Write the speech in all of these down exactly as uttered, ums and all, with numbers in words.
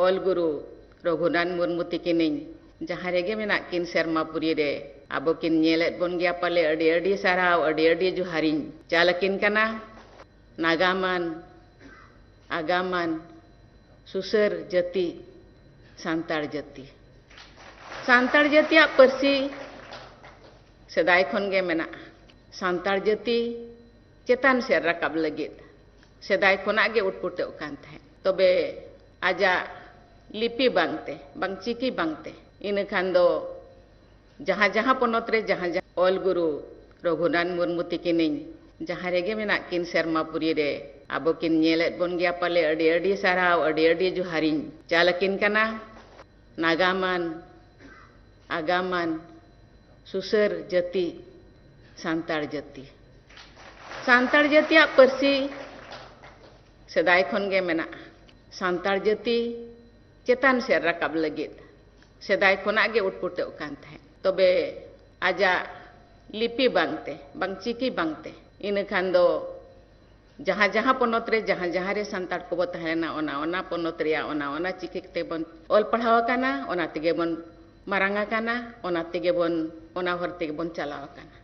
ᱚᱞ ᱜᱩᱨᱩ ᱨᱚᱜᱷᱩᱱᱟᱛᱷ ᱢᱩᱨᱢᱩ ᱛᱤᱠᱤᱱᱤᱧ ᱡᱟᱦᱟᱸ ᱨᱮᱜᱮ ᱢᱮᱱᱟᱜ ᱠᱤᱱ ᱥᱮᱨᱢᱟ ᱯᱩᱨᱤ ᱨᱮ, ᱟᱵᱚ ᱠᱤᱱ ᱧᱮᱞᱮᱫ ᱵᱚᱱ ᱜᱮᱭᱟ ᱯᱟᱞᱮ, ᱟᱹᱰᱤ ᱟᱹᱰᱤ ᱥᱟᱨᱦᱟᱣ, ᱟᱹᱰᱤ ᱟᱹᱰᱤ ᱡᱚᱦᱟᱨᱤᱧ ᱪᱟᱞ ᱟᱹᱠᱤᱱ ᱠᱟᱱᱟ᱾ ᱱᱟᱜᱟᱢᱟᱱ, ᱟᱜᱟᱢᱟᱱ, ᱥᱩᱥᱟᱹᱨ ᱡᱟᱹᱛᱤ, ᱥᱟᱱᱛᱟᱲ ᱡᱟᱹᱛᱤ᱾ ᱥᱟᱱᱛᱟᱲ ᱡᱟᱹᱛᱤᱭᱟᱜ ᱯᱟᱹᱨᱥᱤ ᱥᱮᱫᱟᱭ ᱠᱷᱚᱱ ᱜᱮ ᱢᱮᱱᱟᱜᱼᱟ᱾ ᱥᱟᱱᱛᱟᱲ ᱡᱟᱹᱛᱤ ᱪᱮᱛᱟᱱ ᱥᱮᱫ ᱨᱟᱠᱟᱵ ᱞᱟᱹᱜᱤᱫ ᱥᱮᱫᱟᱭ ᱠᱷᱚᱱᱟᱜ ᱜᱮ ᱩᱴᱯᱩᱴᱟᱹᱜ ᱠᱟᱱ ᱛᱟᱦᱮᱸᱫ᱾ ᱛᱚᱵᱮ ᱟᱡᱟᱜ ᱞᱤᱯᱤ ᱵᱟᱝᱛᱮ, ᱵᱟᱝ ᱪᱤᱠᱤ ᱵᱟᱝᱛᱮ, ᱤᱱᱟᱹ ᱠᱷᱟᱱ ᱫᱚ ᱡᱟᱦᱟᱸ ᱡᱟᱦᱟᱸ ᱯᱚᱱᱚᱛ ᱨᱮ ᱡᱟᱦᱟᱸ ᱡᱟᱦᱟᱸ ᱚᱞ ᱜᱩᱨᱩ ᱨᱚᱜᱷᱩᱱᱟᱛᱷ ᱢᱩᱨᱢᱩ ᱛᱤᱠᱤᱱᱤᱧ ᱡᱟᱦᱟᱸ ᱨᱮᱜᱮ ᱢᱮᱱᱟᱜ ᱠᱤᱱ ᱥᱮᱨᱢᱟ ᱯᱩᱨᱤ ᱨᱮ, ᱟᱵᱚ ᱠᱤᱱ ᱧᱮᱞᱮᱫ ᱵᱚᱱ ᱜᱮᱭᱟ ᱯᱟᱞᱮ, ᱟᱹᱰᱤ ᱟᱹᱰᱤ ᱥᱟᱨᱦᱟᱣ, ᱟᱹᱰᱤ ᱟᱹᱰᱤ ᱡᱚᱦᱟᱨᱤᱧ ᱪᱟᱞ ᱟᱹᱠᱤᱱ ᱠᱟᱱᱟ᱾ ᱱᱟᱜᱟᱢᱟᱱ, ᱟᱜᱟᱢᱟᱱ, ᱥᱩᱥᱟᱹᱨ ᱡᱟᱹᱛᱤ, ᱥᱟᱱᱛᱟᱲ ᱡᱟᱹᱛᱤ᱾ ᱥᱟᱱᱛᱟᱲ ᱡᱟᱹᱛᱤᱭᱟᱜ ᱯᱟᱹᱨᱥᱤ ᱥᱮᱫᱟᱭ ᱠᱷᱚᱱ ᱜᱮ ᱢᱮᱱᱟᱜᱼᱟ᱾ ᱥᱟᱱᱛᱟᱲ ᱡᱟᱹᱛᱤ ᱪᱮᱛᱟᱱ ᱥᱮᱫ ᱨᱟᱠᱟᱵ ᱞᱟᱹᱜᱤᱫ ᱥᱮᱫᱟᱭ ᱠᱷᱚᱱᱟᱜ ᱜᱮ ᱩᱴᱯᱩᱴᱟᱹᱜ ᱠᱟᱱ ᱛᱟᱦᱮᱸᱫ᱾ ᱛᱚᱵᱮ ᱟᱡᱟᱜ ᱞᱤᱯᱤ ᱵᱟᱝᱛᱮ, ᱵᱟᱝ ᱪᱤᱠᱤ ᱵᱟᱝᱛᱮ, ᱤᱱᱟᱹ ᱠᱷᱟᱱ ᱫᱚ ᱡᱟᱦᱟᱸ ᱡᱟᱦᱟᱸ ᱯᱚᱱᱚᱛ ᱨᱮ ᱡᱟᱦᱟᱸ ᱡᱟᱦᱟᱸ ᱨᱮ ᱥᱟᱱᱛᱟᱲ ᱠᱚᱵᱚ ᱛᱟᱦᱮᱸ ᱞᱮᱱᱟ, ᱚᱱᱟ ᱚᱱᱟ ᱯᱚᱱᱚᱛ ᱨᱮᱭᱟᱜ ᱚᱱᱟ ᱚᱱᱟ ᱪᱤᱠᱤ ᱛᱮᱵᱚᱱ ᱚᱞ ᱯᱟᱲᱦᱟᱣ ᱟᱠᱟᱱᱟ, ᱚᱱᱟ ᱛᱮᱜᱮ ᱵᱚᱱ ᱢᱟᱨᱟᱝ ᱟᱠᱟᱱᱟ, ᱚᱱᱟ ᱛᱮᱜᱮ ᱵᱚᱱ, ᱚᱱᱟ ᱦᱚᱨ ᱛᱮᱜᱮ ᱵᱚᱱ ᱪᱟᱞᱟᱣ ᱟᱠᱟᱱᱟ᱾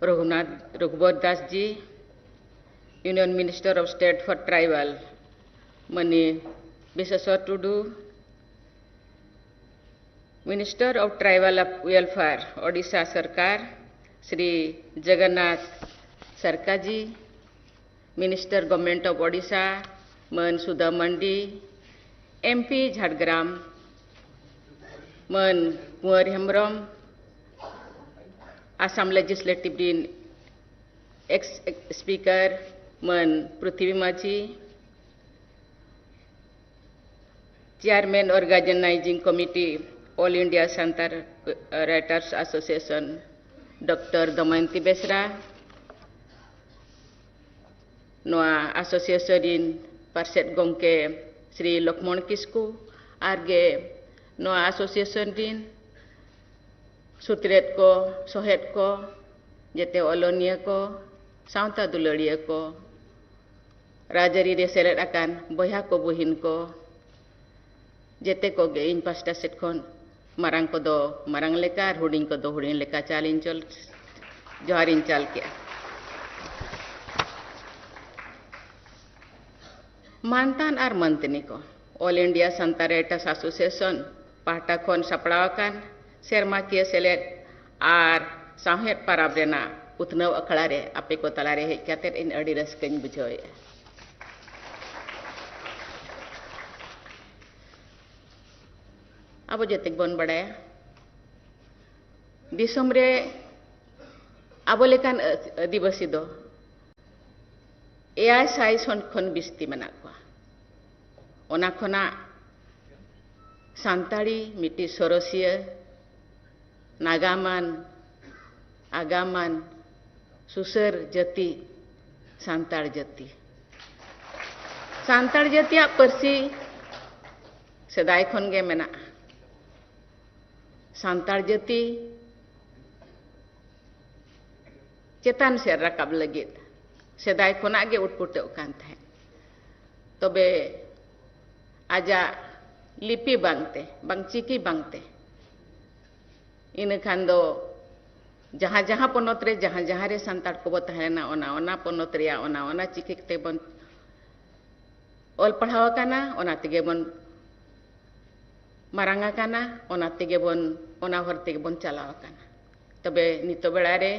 ᱨᱚᱜᱷᱩᱱᱟᱛᱷ, ᱨᱚᱜᱷᱩᱵᱚᱨ ᱫᱟᱥ ᱡᱤ, Union Minister of State for Tribal, money Bishweswar Tudu, Minister of Tribal Welfare, Odisha ᱥᱚᱨᱠᱟᱨ, ᱥᱨᱤ ᱡᱚᱜᱚᱱᱱᱟᱛᱷ ᱥᱚᱨᱠᱟᱨ ᱡᱤ, Minister Government of ᱳᱰᱤᱥᱟ, ᱢᱟᱹᱱ ᱥᱩᱫᱷᱟ ᱢᱟᱱᱰᱤ, ᱮᱢ ᱯᱤ ᱡᱷᱟᱲᱜᱨᱟᱢ, ᱢᱟᱹᱱ ᱠᱩᱸᱣᱟᱨ ᱦᱮᱢᱵᱨᱚᱢ, ᱟᱥᱟᱢ ᱞᱮᱡᱤᱥᱞᱮᱴᱤᱵᱷ ᱨᱤᱱ ᱮᱠᱥ ᱥᱯᱤᱠᱟᱨ ᱢᱟᱹᱱ ᱯᱨᱤᱛᱷᱤᱵᱤ ᱢᱟᱹᱡᱷᱤ, Chairman Organizing Committee, All India Santal Writers Association, doctor Damayanti Besra, ᱱᱚᱣᱟ ᱟᱥᱳᱥᱤᱭᱮᱥᱚᱱ ᱨᱤᱱ ᱯᱟᱨᱥᱮᱛ ᱜᱚᱢᱠᱮ ᱥᱨᱤ ᱞᱚᱠᱷᱢᱚᱬ ᱠᱤᱥᱠᱩ, ᱟᱨ ᱜᱮ ᱱᱚᱣᱟ ᱟᱥᱳᱥᱤᱭᱮᱥᱚᱱ ᱨᱤᱱ ᱥᱩᱛᱨᱮᱛ ᱠᱚ, ᱥᱚᱦᱮᱫ ᱠᱚ, ᱡᱮᱛᱮ ᱚᱞᱚᱱᱤᱭᱟᱹ ᱠᱚ, ᱥᱟᱶᱛᱟ ᱫᱩᱞᱟᱹᱲᱤᱭᱟᱹ ᱠᱚ, ᱨᱟᱡᱽᱟᱹᱨᱤ ᱨᱮ ᱥᱮᱞᱮᱫ ᱟᱠᱟᱱ ᱵᱚᱭᱦᱟ ᱠᱚ, ᱵᱩᱦᱤᱱ ᱠᱚ, ᱡᱮᱛᱮ ᱠᱚᱜᱮ ᱤᱧ ᱯᱟᱥᱴᱟ ᱥᱮᱫ ᱠᱷᱚᱱ ᱢᱟᱨᱟᱝ ᱠᱚᱫᱚ ᱢᱟᱨᱟᱝ ᱞᱮᱠᱟ ᱟᱨ ᱦᱩᱰᱤᱧ ᱠᱚᱫᱚ ᱦᱩᱰᱤᱧ ᱞᱮᱠᱟ ᱪᱟᱞ ᱤᱧ ᱪᱚᱞ, ᱡᱚᱦᱟᱨ ᱤᱧ ᱪᱟᱞ ᱠᱮᱜᱼᱟ᱾ ᱢᱟᱱᱛᱟᱱ ᱟᱨ ᱢᱟᱱᱛᱤᱱᱤ ᱠᱚ, All India Santa Writers Association ᱯᱟᱦᱴᱟ ᱠᱷᱚᱱ ᱥᱟᱯᱲᱟᱣ ᱟᱠᱟᱱ ᱥᱮᱨᱢᱟᱠᱤᱭᱟᱹ ᱥᱮᱞᱮᱫ ᱟᱨ ᱥᱟᱶᱦᱮᱫ ᱯᱟᱨᱟᱵᱽ ᱨᱮᱱᱟᱜ ᱩᱛᱱᱟᱹᱣ ᱟᱠᱷᱲᱟ ᱨᱮ ᱟᱯᱮ ᱠᱚ ᱛᱟᱞᱟᱨᱮ ᱦᱮᱡ ᱠᱟᱛᱮ ᱤᱧ ᱟᱹᱰᱤ ᱨᱟᱹᱥᱠᱟᱹᱧ ᱵᱩᱡᱷᱟᱹᱣᱮᱫᱼᱟ᱾ ᱟᱵᱚ ᱡᱮᱛᱮ ᱵᱚᱱ ᱵᱟᱲᱟᱭᱟ, ᱫᱤᱥᱚᱢ ᱨᱮ ᱟᱵᱚ ᱞᱮᱠᱟᱱ ᱟᱹ-, ᱟᱹᱫᱤᱵᱟᱹᱥᱤ ᱫᱚ ᱮᱭᱟᱭ ᱥᱟᱭ ᱠᱷᱚᱱ ᱵᱤᱥᱛᱤ ᱢᱮᱱᱟᱜ ᱠᱚᱣᱟ᱾ ᱚᱱᱟ ᱠᱷᱚᱱᱟᱜ ᱥᱟᱱᱛᱟᱲᱤ ᱢᱤᱫᱴᱤᱡ ᱥᱚᱨᱚᱥᱤᱭᱟᱹ, ᱱᱟᱜᱟᱢᱟᱱ, ᱟᱜᱟᱢᱟᱱ, ᱥᱩᱥᱟᱹᱨ ᱡᱟᱹᱛᱤ ᱥᱟᱱᱛᱟᱲ ᱡᱟᱹᱛᱤ᱾ ᱥᱟᱱᱛᱟᱲ ᱡᱟᱹᱛᱤᱭᱟᱜ ᱯᱟᱹᱨᱥᱤ ᱥᱮᱫᱟᱭ ᱠᱷᱚᱱ ᱜᱮ ᱢᱮᱱᱟᱜᱼᱟ᱾ ᱥᱟᱱᱛᱟᱲ ᱡᱟᱹᱛᱤ ᱪᱮᱛᱟᱱ ᱥᱮᱫ ᱨᱟᱠᱟᱵ ᱞᱟᱹᱜᱤᱫ ᱥᱮᱫᱟᱭ ᱠᱷᱚᱱᱟᱜ ᱜᱮ ᱩᱴᱯᱩᱴᱟᱹᱜ ᱠᱟᱱ ᱛᱟᱦᱮᱸᱫ᱾ ᱛᱚᱵᱮ ᱟᱡᱟᱜ ᱞᱤᱯᱤ ᱵᱟᱝᱛᱮ, ᱵᱟᱝ ᱪᱤᱠᱤ ᱵᱟᱝᱛᱮ, ᱤᱱᱟᱹ ᱠᱷᱟᱱ ᱫᱚ ᱡᱟᱦᱟᱸ ᱡᱟᱦᱟᱸ ᱯᱚᱱᱚᱛ ᱨᱮ ᱡᱟᱦᱟᱸ ᱡᱟᱦᱟᱸ ᱨᱮ ᱥᱟᱱᱛᱟᱲ ᱠᱚᱵᱚ ᱛᱟᱦᱮᱸ ᱞᱮᱱᱟ, ᱚᱱᱟ ᱚᱱᱟ ᱯᱚᱱᱚᱛ ᱨᱮᱭᱟᱜ ᱚᱱᱟ ᱚᱱᱟ ᱪᱤᱠᱤ ᱛᱮᱵᱚᱱ ᱚᱞ ᱯᱟᱲᱦᱟᱣ ᱟᱠᱟᱱᱟ, ᱚᱱᱟ ᱛᱮᱜᱮ ᱵᱚᱱ ᱢᱟᱨᱟᱝ ᱟᱠᱟᱱᱟ, ᱚᱱᱟ ᱛᱮᱜᱮ ᱵᱚᱱ, ᱚᱱᱟ ᱦᱚᱨ ᱛᱮᱜᱮ ᱵᱚᱱ ᱪᱟᱞᱟᱣ ᱟᱠᱟᱱᱟ᱾ ᱛᱚᱵᱮ ᱱᱤᱛᱚᱜ ᱵᱮᱲᱟ ᱨᱮ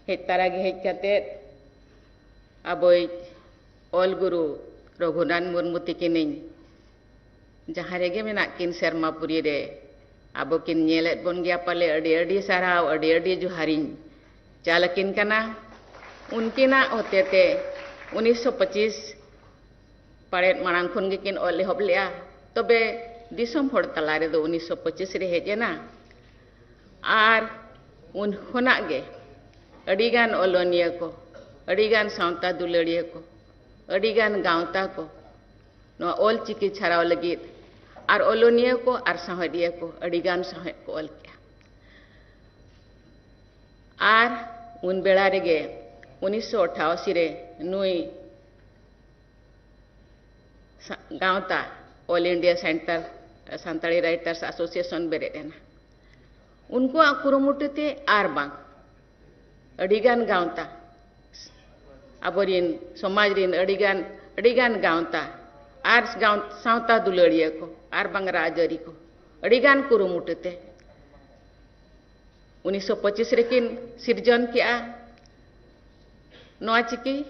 ᱦᱮᱡ ᱛᱟᱨᱟ ᱜᱮ ᱦᱮᱡ ᱠᱟᱛᱮ ᱟᱵᱚᱭᱤᱡ ᱚᱞ ᱜᱩᱨᱩ ᱨᱚᱜᱷᱩᱱᱟᱛᱷ ᱢᱩᱨᱢᱩ ᱛᱤᱠᱤᱱᱤᱧ ᱡᱟᱦᱟᱸ ᱨᱮᱜᱮ ᱢᱮᱱᱟᱜ ᱠᱤᱱ ᱥᱮᱨᱢᱟ ᱯᱩᱨᱤ ᱨᱮ, ᱟᱵᱚ ᱠᱤᱱ ᱧᱮᱞᱮᱫ ᱵᱚᱱ ᱜᱮᱭᱟ ᱯᱟᱞᱮ, ᱟᱹᱰᱤ ᱟᱹᱰᱤ ᱥᱟᱨᱦᱟᱣ, ᱟᱹᱰᱤ ᱟᱹᱰᱤ ᱡᱚᱦᱟᱨᱤᱧ ᱪᱟᱞ ᱟᱹᱠᱤᱱ ᱠᱟᱱᱟ᱾ ᱩᱱᱠᱤᱱᱟᱜ ᱦᱚᱛᱮᱛᱮ ᱩᱱᱤᱥᱥᱚ ᱯᱚᱸᱪᱤᱥ ᱯᱟᱲᱮᱫ ᱢᱟᱲᱟᱝ ᱠᱷᱚᱱ ᱜᱮᱠᱤᱱ ᱚᱞ ᱮᱦᱚᱵ ᱞᱮᱜᱼᱟ᱾ ᱛᱚᱵᱮ ᱫᱤᱥᱚᱢ ᱦᱚᱲ ᱛᱟᱞᱟ ᱨᱮᱫᱚ ᱩᱱᱤᱥᱥᱚ ᱯᱚᱸᱪᱤᱥ ᱨᱮ ᱦᱮᱡ ᱮᱱᱟ᱾ ᱟᱨ ᱩᱱ ᱠᱷᱚᱱᱟᱜ ᱜᱮ ᱟᱹᱰᱤᱜᱟᱱ ᱚᱞᱚᱱᱤᱭᱟᱹ ᱠᱚ, ᱟᱹᱰᱤᱜᱟᱱ ᱥᱟᱶᱛᱟ ᱫᱩᱞᱟᱹᱲᱤᱭᱟᱹ ᱠᱚ, ᱟᱹᱰᱤᱜᱟᱱ ᱜᱟᱶᱛᱟ ᱠᱚ ᱱᱚᱣᱟ ᱚᱞ ᱪᱤᱠᱤ ᱪᱷᱟᱨᱟᱣ ᱞᱟᱹᱜᱤᱫ ᱟᱨ ᱚᱞᱚᱱᱤᱭᱟᱹ ᱠᱚ ᱟᱨ ᱥᱟᱶᱦᱮᱫᱤᱭᱟᱹ ᱠᱚ ᱟᱹᱰᱤᱜᱟᱱ ᱥᱟᱶᱦᱮᱫ ᱠᱚ ᱚᱞ ᱠᱮᱜᱼᱟ᱾ ᱟᱨ ᱩᱱ ᱵᱮᱲᱟ ᱨᱮᱜᱮ ᱩᱱᱤᱥᱥᱚ ᱟᱴᱷᱟᱥᱤ ᱨᱮ ᱱᱩᱭ ᱥᱟ-, ᱜᱟᱶᱛᱟ All India Center Santali Writers Association ᱵᱮᱨᱮᱫ ᱮᱱᱟ᱾ ᱩᱱᱠᱩᱣᱟᱜ ᱠᱩᱨᱩᱢᱩᱴᱩ ᱛᱮ ᱟᱨ ᱵᱟᱝ ᱟᱹᱰᱤᱜᱟᱱ ᱜᱟᱶᱛᱟ, ᱟᱵᱚᱨᱤᱱ ᱥᱚᱢᱟᱡᱽ ᱨᱤᱱ ᱟᱹᱰᱤᱜᱟᱱ, ᱟᱹᱰᱤᱜᱟᱱ ᱜᱟᱶᱛᱟ ᱟᱨ ᱜᱟᱶ-, ᱥᱟᱶᱛᱟ ᱫᱩᱞᱟᱹᱲᱤᱭᱟᱹ ᱠᱚ ᱟᱨ ᱵᱟᱝ ᱨᱟᱡᱽᱟᱹᱨᱤ ᱠᱚ ᱟᱹᱰᱤᱜᱟᱱ ᱠᱩᱨᱩᱢᱩᱴᱩ ᱛᱮ ᱩᱱᱤᱥᱥᱚ ᱯᱚᱸᱪᱤᱥ ᱨᱮᱠᱤᱱ ᱥᱤᱨᱡᱚᱱ ᱠᱮᱜᱼᱟ ᱱᱚᱣᱟ ᱪᱤᱠᱤ,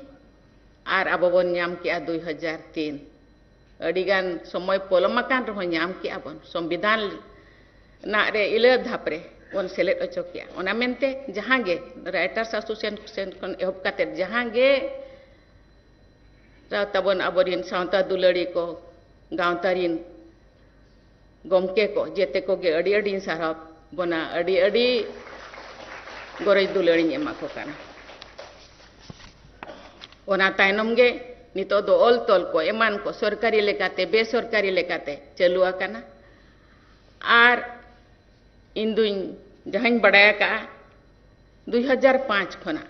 ᱟᱨ ᱟᱵᱚ ᱵᱚᱱ ᱧᱟᱢ ᱠᱮᱜᱼᱟ ᱫᱩᱭ ᱦᱟᱡᱟᱨ ᱛᱤᱱ᱾ ᱟᱹᱰᱤᱜᱟᱱ ᱥᱚᱢᱚᱭ ᱯᱚᱞᱚᱢ ᱟᱠᱟᱱ ᱨᱮᱦᱚᱸ ᱧᱟᱢ ᱠᱮᱜᱼᱟ ᱵᱚᱱ, ᱥᱚᱝᱵᱤᱫᱷᱟᱱ ᱨᱮᱱᱟᱜ ᱨᱮ ᱤᱞᱟᱹ ᱫᱷᱟᱯ ᱨᱮ ᱵᱚᱱ ᱥᱮᱞᱮᱫ ᱦᱚᱪᱚ ᱠᱮᱜᱼᱟ᱾ ᱚᱱᱟ ᱢᱮᱱᱛᱮ ᱡᱟᱦᱟᱸ ᱜᱮ Writers Association ᱠᱷᱚᱱ ᱮᱦᱚᱵ ᱠᱟᱛᱮ ᱡᱟᱦᱟᱸ ᱜᱮ ᱛᱟᱵᱚᱱ ᱟᱵᱚᱨᱤᱱ ᱥᱟᱶᱛᱟ ᱫᱩᱞᱟᱹᱲᱤ ᱠᱚ, ᱜᱟᱶᱛᱟ ᱨᱤᱱ ᱜᱚᱢᱠᱮ ᱠᱚ, ᱡᱮᱛᱮ ᱠᱚᱜᱮ ᱟᱹᱰᱤ ᱟᱹᱰᱤᱧ ᱥᱟᱨᱦᱟᱣ ᱵᱚᱱᱟ, ᱟᱹᱰᱤ ᱟᱹᱰᱤ ᱜᱚᱨᱚᱡᱽ ᱫᱩᱞᱟᱹᱲᱤᱧ ᱮᱢᱟ ᱠᱚ ᱠᱟᱱᱟ᱾ ᱚᱱᱟ ᱛᱟᱭᱱᱚᱢ ᱜᱮ ᱱᱤᱛᱚᱜ ᱫᱚ ᱚᱞ ᱛᱚᱞ ᱠᱚ, ᱮᱢᱟᱱ ᱠᱚ, ᱥᱚᱨᱠᱟᱨᱤ ᱞᱮᱠᱟᱛᱮ, ᱵᱮᱥᱚᱨᱠᱟᱨᱤ ᱞᱮᱠᱟᱛᱮ ᱪᱟᱹᱞᱩ ᱟᱠᱟᱱᱟ᱾ ᱟᱨ ᱤᱧ ᱫᱩᱧ, ᱡᱟᱦᱟᱸᱧ ᱵᱟᱰᱟᱭ ᱟᱠᱟᱫᱼᱟ, ᱫᱩᱭ ᱦᱟᱡᱟᱨ ᱯᱟᱸᱪ ᱠᱷᱚᱱᱟᱜ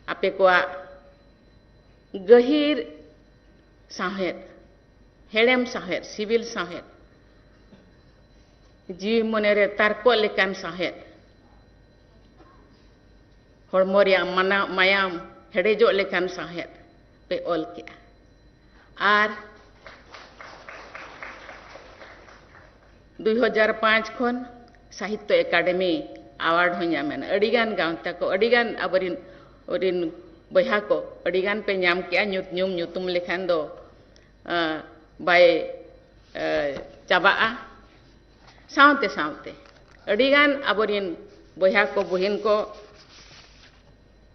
ᱟᱯᱮ ᱠᱚᱣᱟᱜ ᱜᱟᱹᱦᱤᱨ ᱥᱟᱶᱦᱮᱫ, ᱦᱮᱲᱮᱢ ᱥᱟᱶᱦᱮᱫ, ᱥᱤᱵᱤᱞ ᱥᱟᱶᱦᱮᱫ, ᱡᱤᱣᱤ ᱢᱚᱱᱮᱨᱮ ᱛᱟᱨᱠᱚᱜ ᱞᱮᱠᱟᱱ ᱥᱟᱶᱦᱮᱫ, ᱦᱚᱲᱢᱚ ᱨᱮᱭᱟᱜ ᱢᱟᱱᱟ-, ᱢᱟᱭᱟᱢ ᱦᱮᱰᱮᱡᱚᱜ ᱞᱮᱠᱟᱱ ᱥᱟᱶᱦᱮᱫ ᱯᱮ ᱚᱞ ᱠᱮᱜᱼᱟ᱾ ᱟᱨ ᱫᱩᱭ ᱦᱟᱡᱟᱨ ᱯᱟᱸᱪ ᱠᱷᱚᱱ ᱥᱟᱦᱤᱛᱛᱚ ᱮᱠᱟᱰᱮᱢᱤ ᱟᱣᱟᱨᱰ ᱦᱚᱸ ᱧᱟᱢ ᱮᱱᱟ᱾ ᱟᱹᱰᱤᱜᱟᱱ ᱜᱟᱶᱛᱟ ᱠᱚ, ᱟᱹᱰᱤᱜᱟᱱ ᱟᱵᱚᱨᱤᱱ, ᱟᱵᱚᱨᱤᱱ ᱵᱚᱭᱦᱟ ᱠᱚ, ᱟᱹᱰᱤᱜᱟᱱ ᱯᱮ ᱧᱟᱢ ᱠᱮᱜᱼᱟ᱾ ᱧᱩᱛ-, ᱧᱩᱢ ᱧᱩᱛᱩᱢ ᱞᱮᱠᱷᱟᱱ ᱫᱚ, ᱟᱸ, ᱵᱟᱭ, ᱟᱸ, ᱪᱟᱵᱟᱜᱼᱟ᱾ ᱥᱟᱶᱛᱮ ᱥᱟᱶᱛᱮ ᱟᱹᱰᱤᱜᱟᱱ ᱟᱵᱚᱨᱤᱱ ᱵᱚᱭᱦᱟ ᱠᱚ, ᱵᱩᱦᱤᱱ ᱠᱚ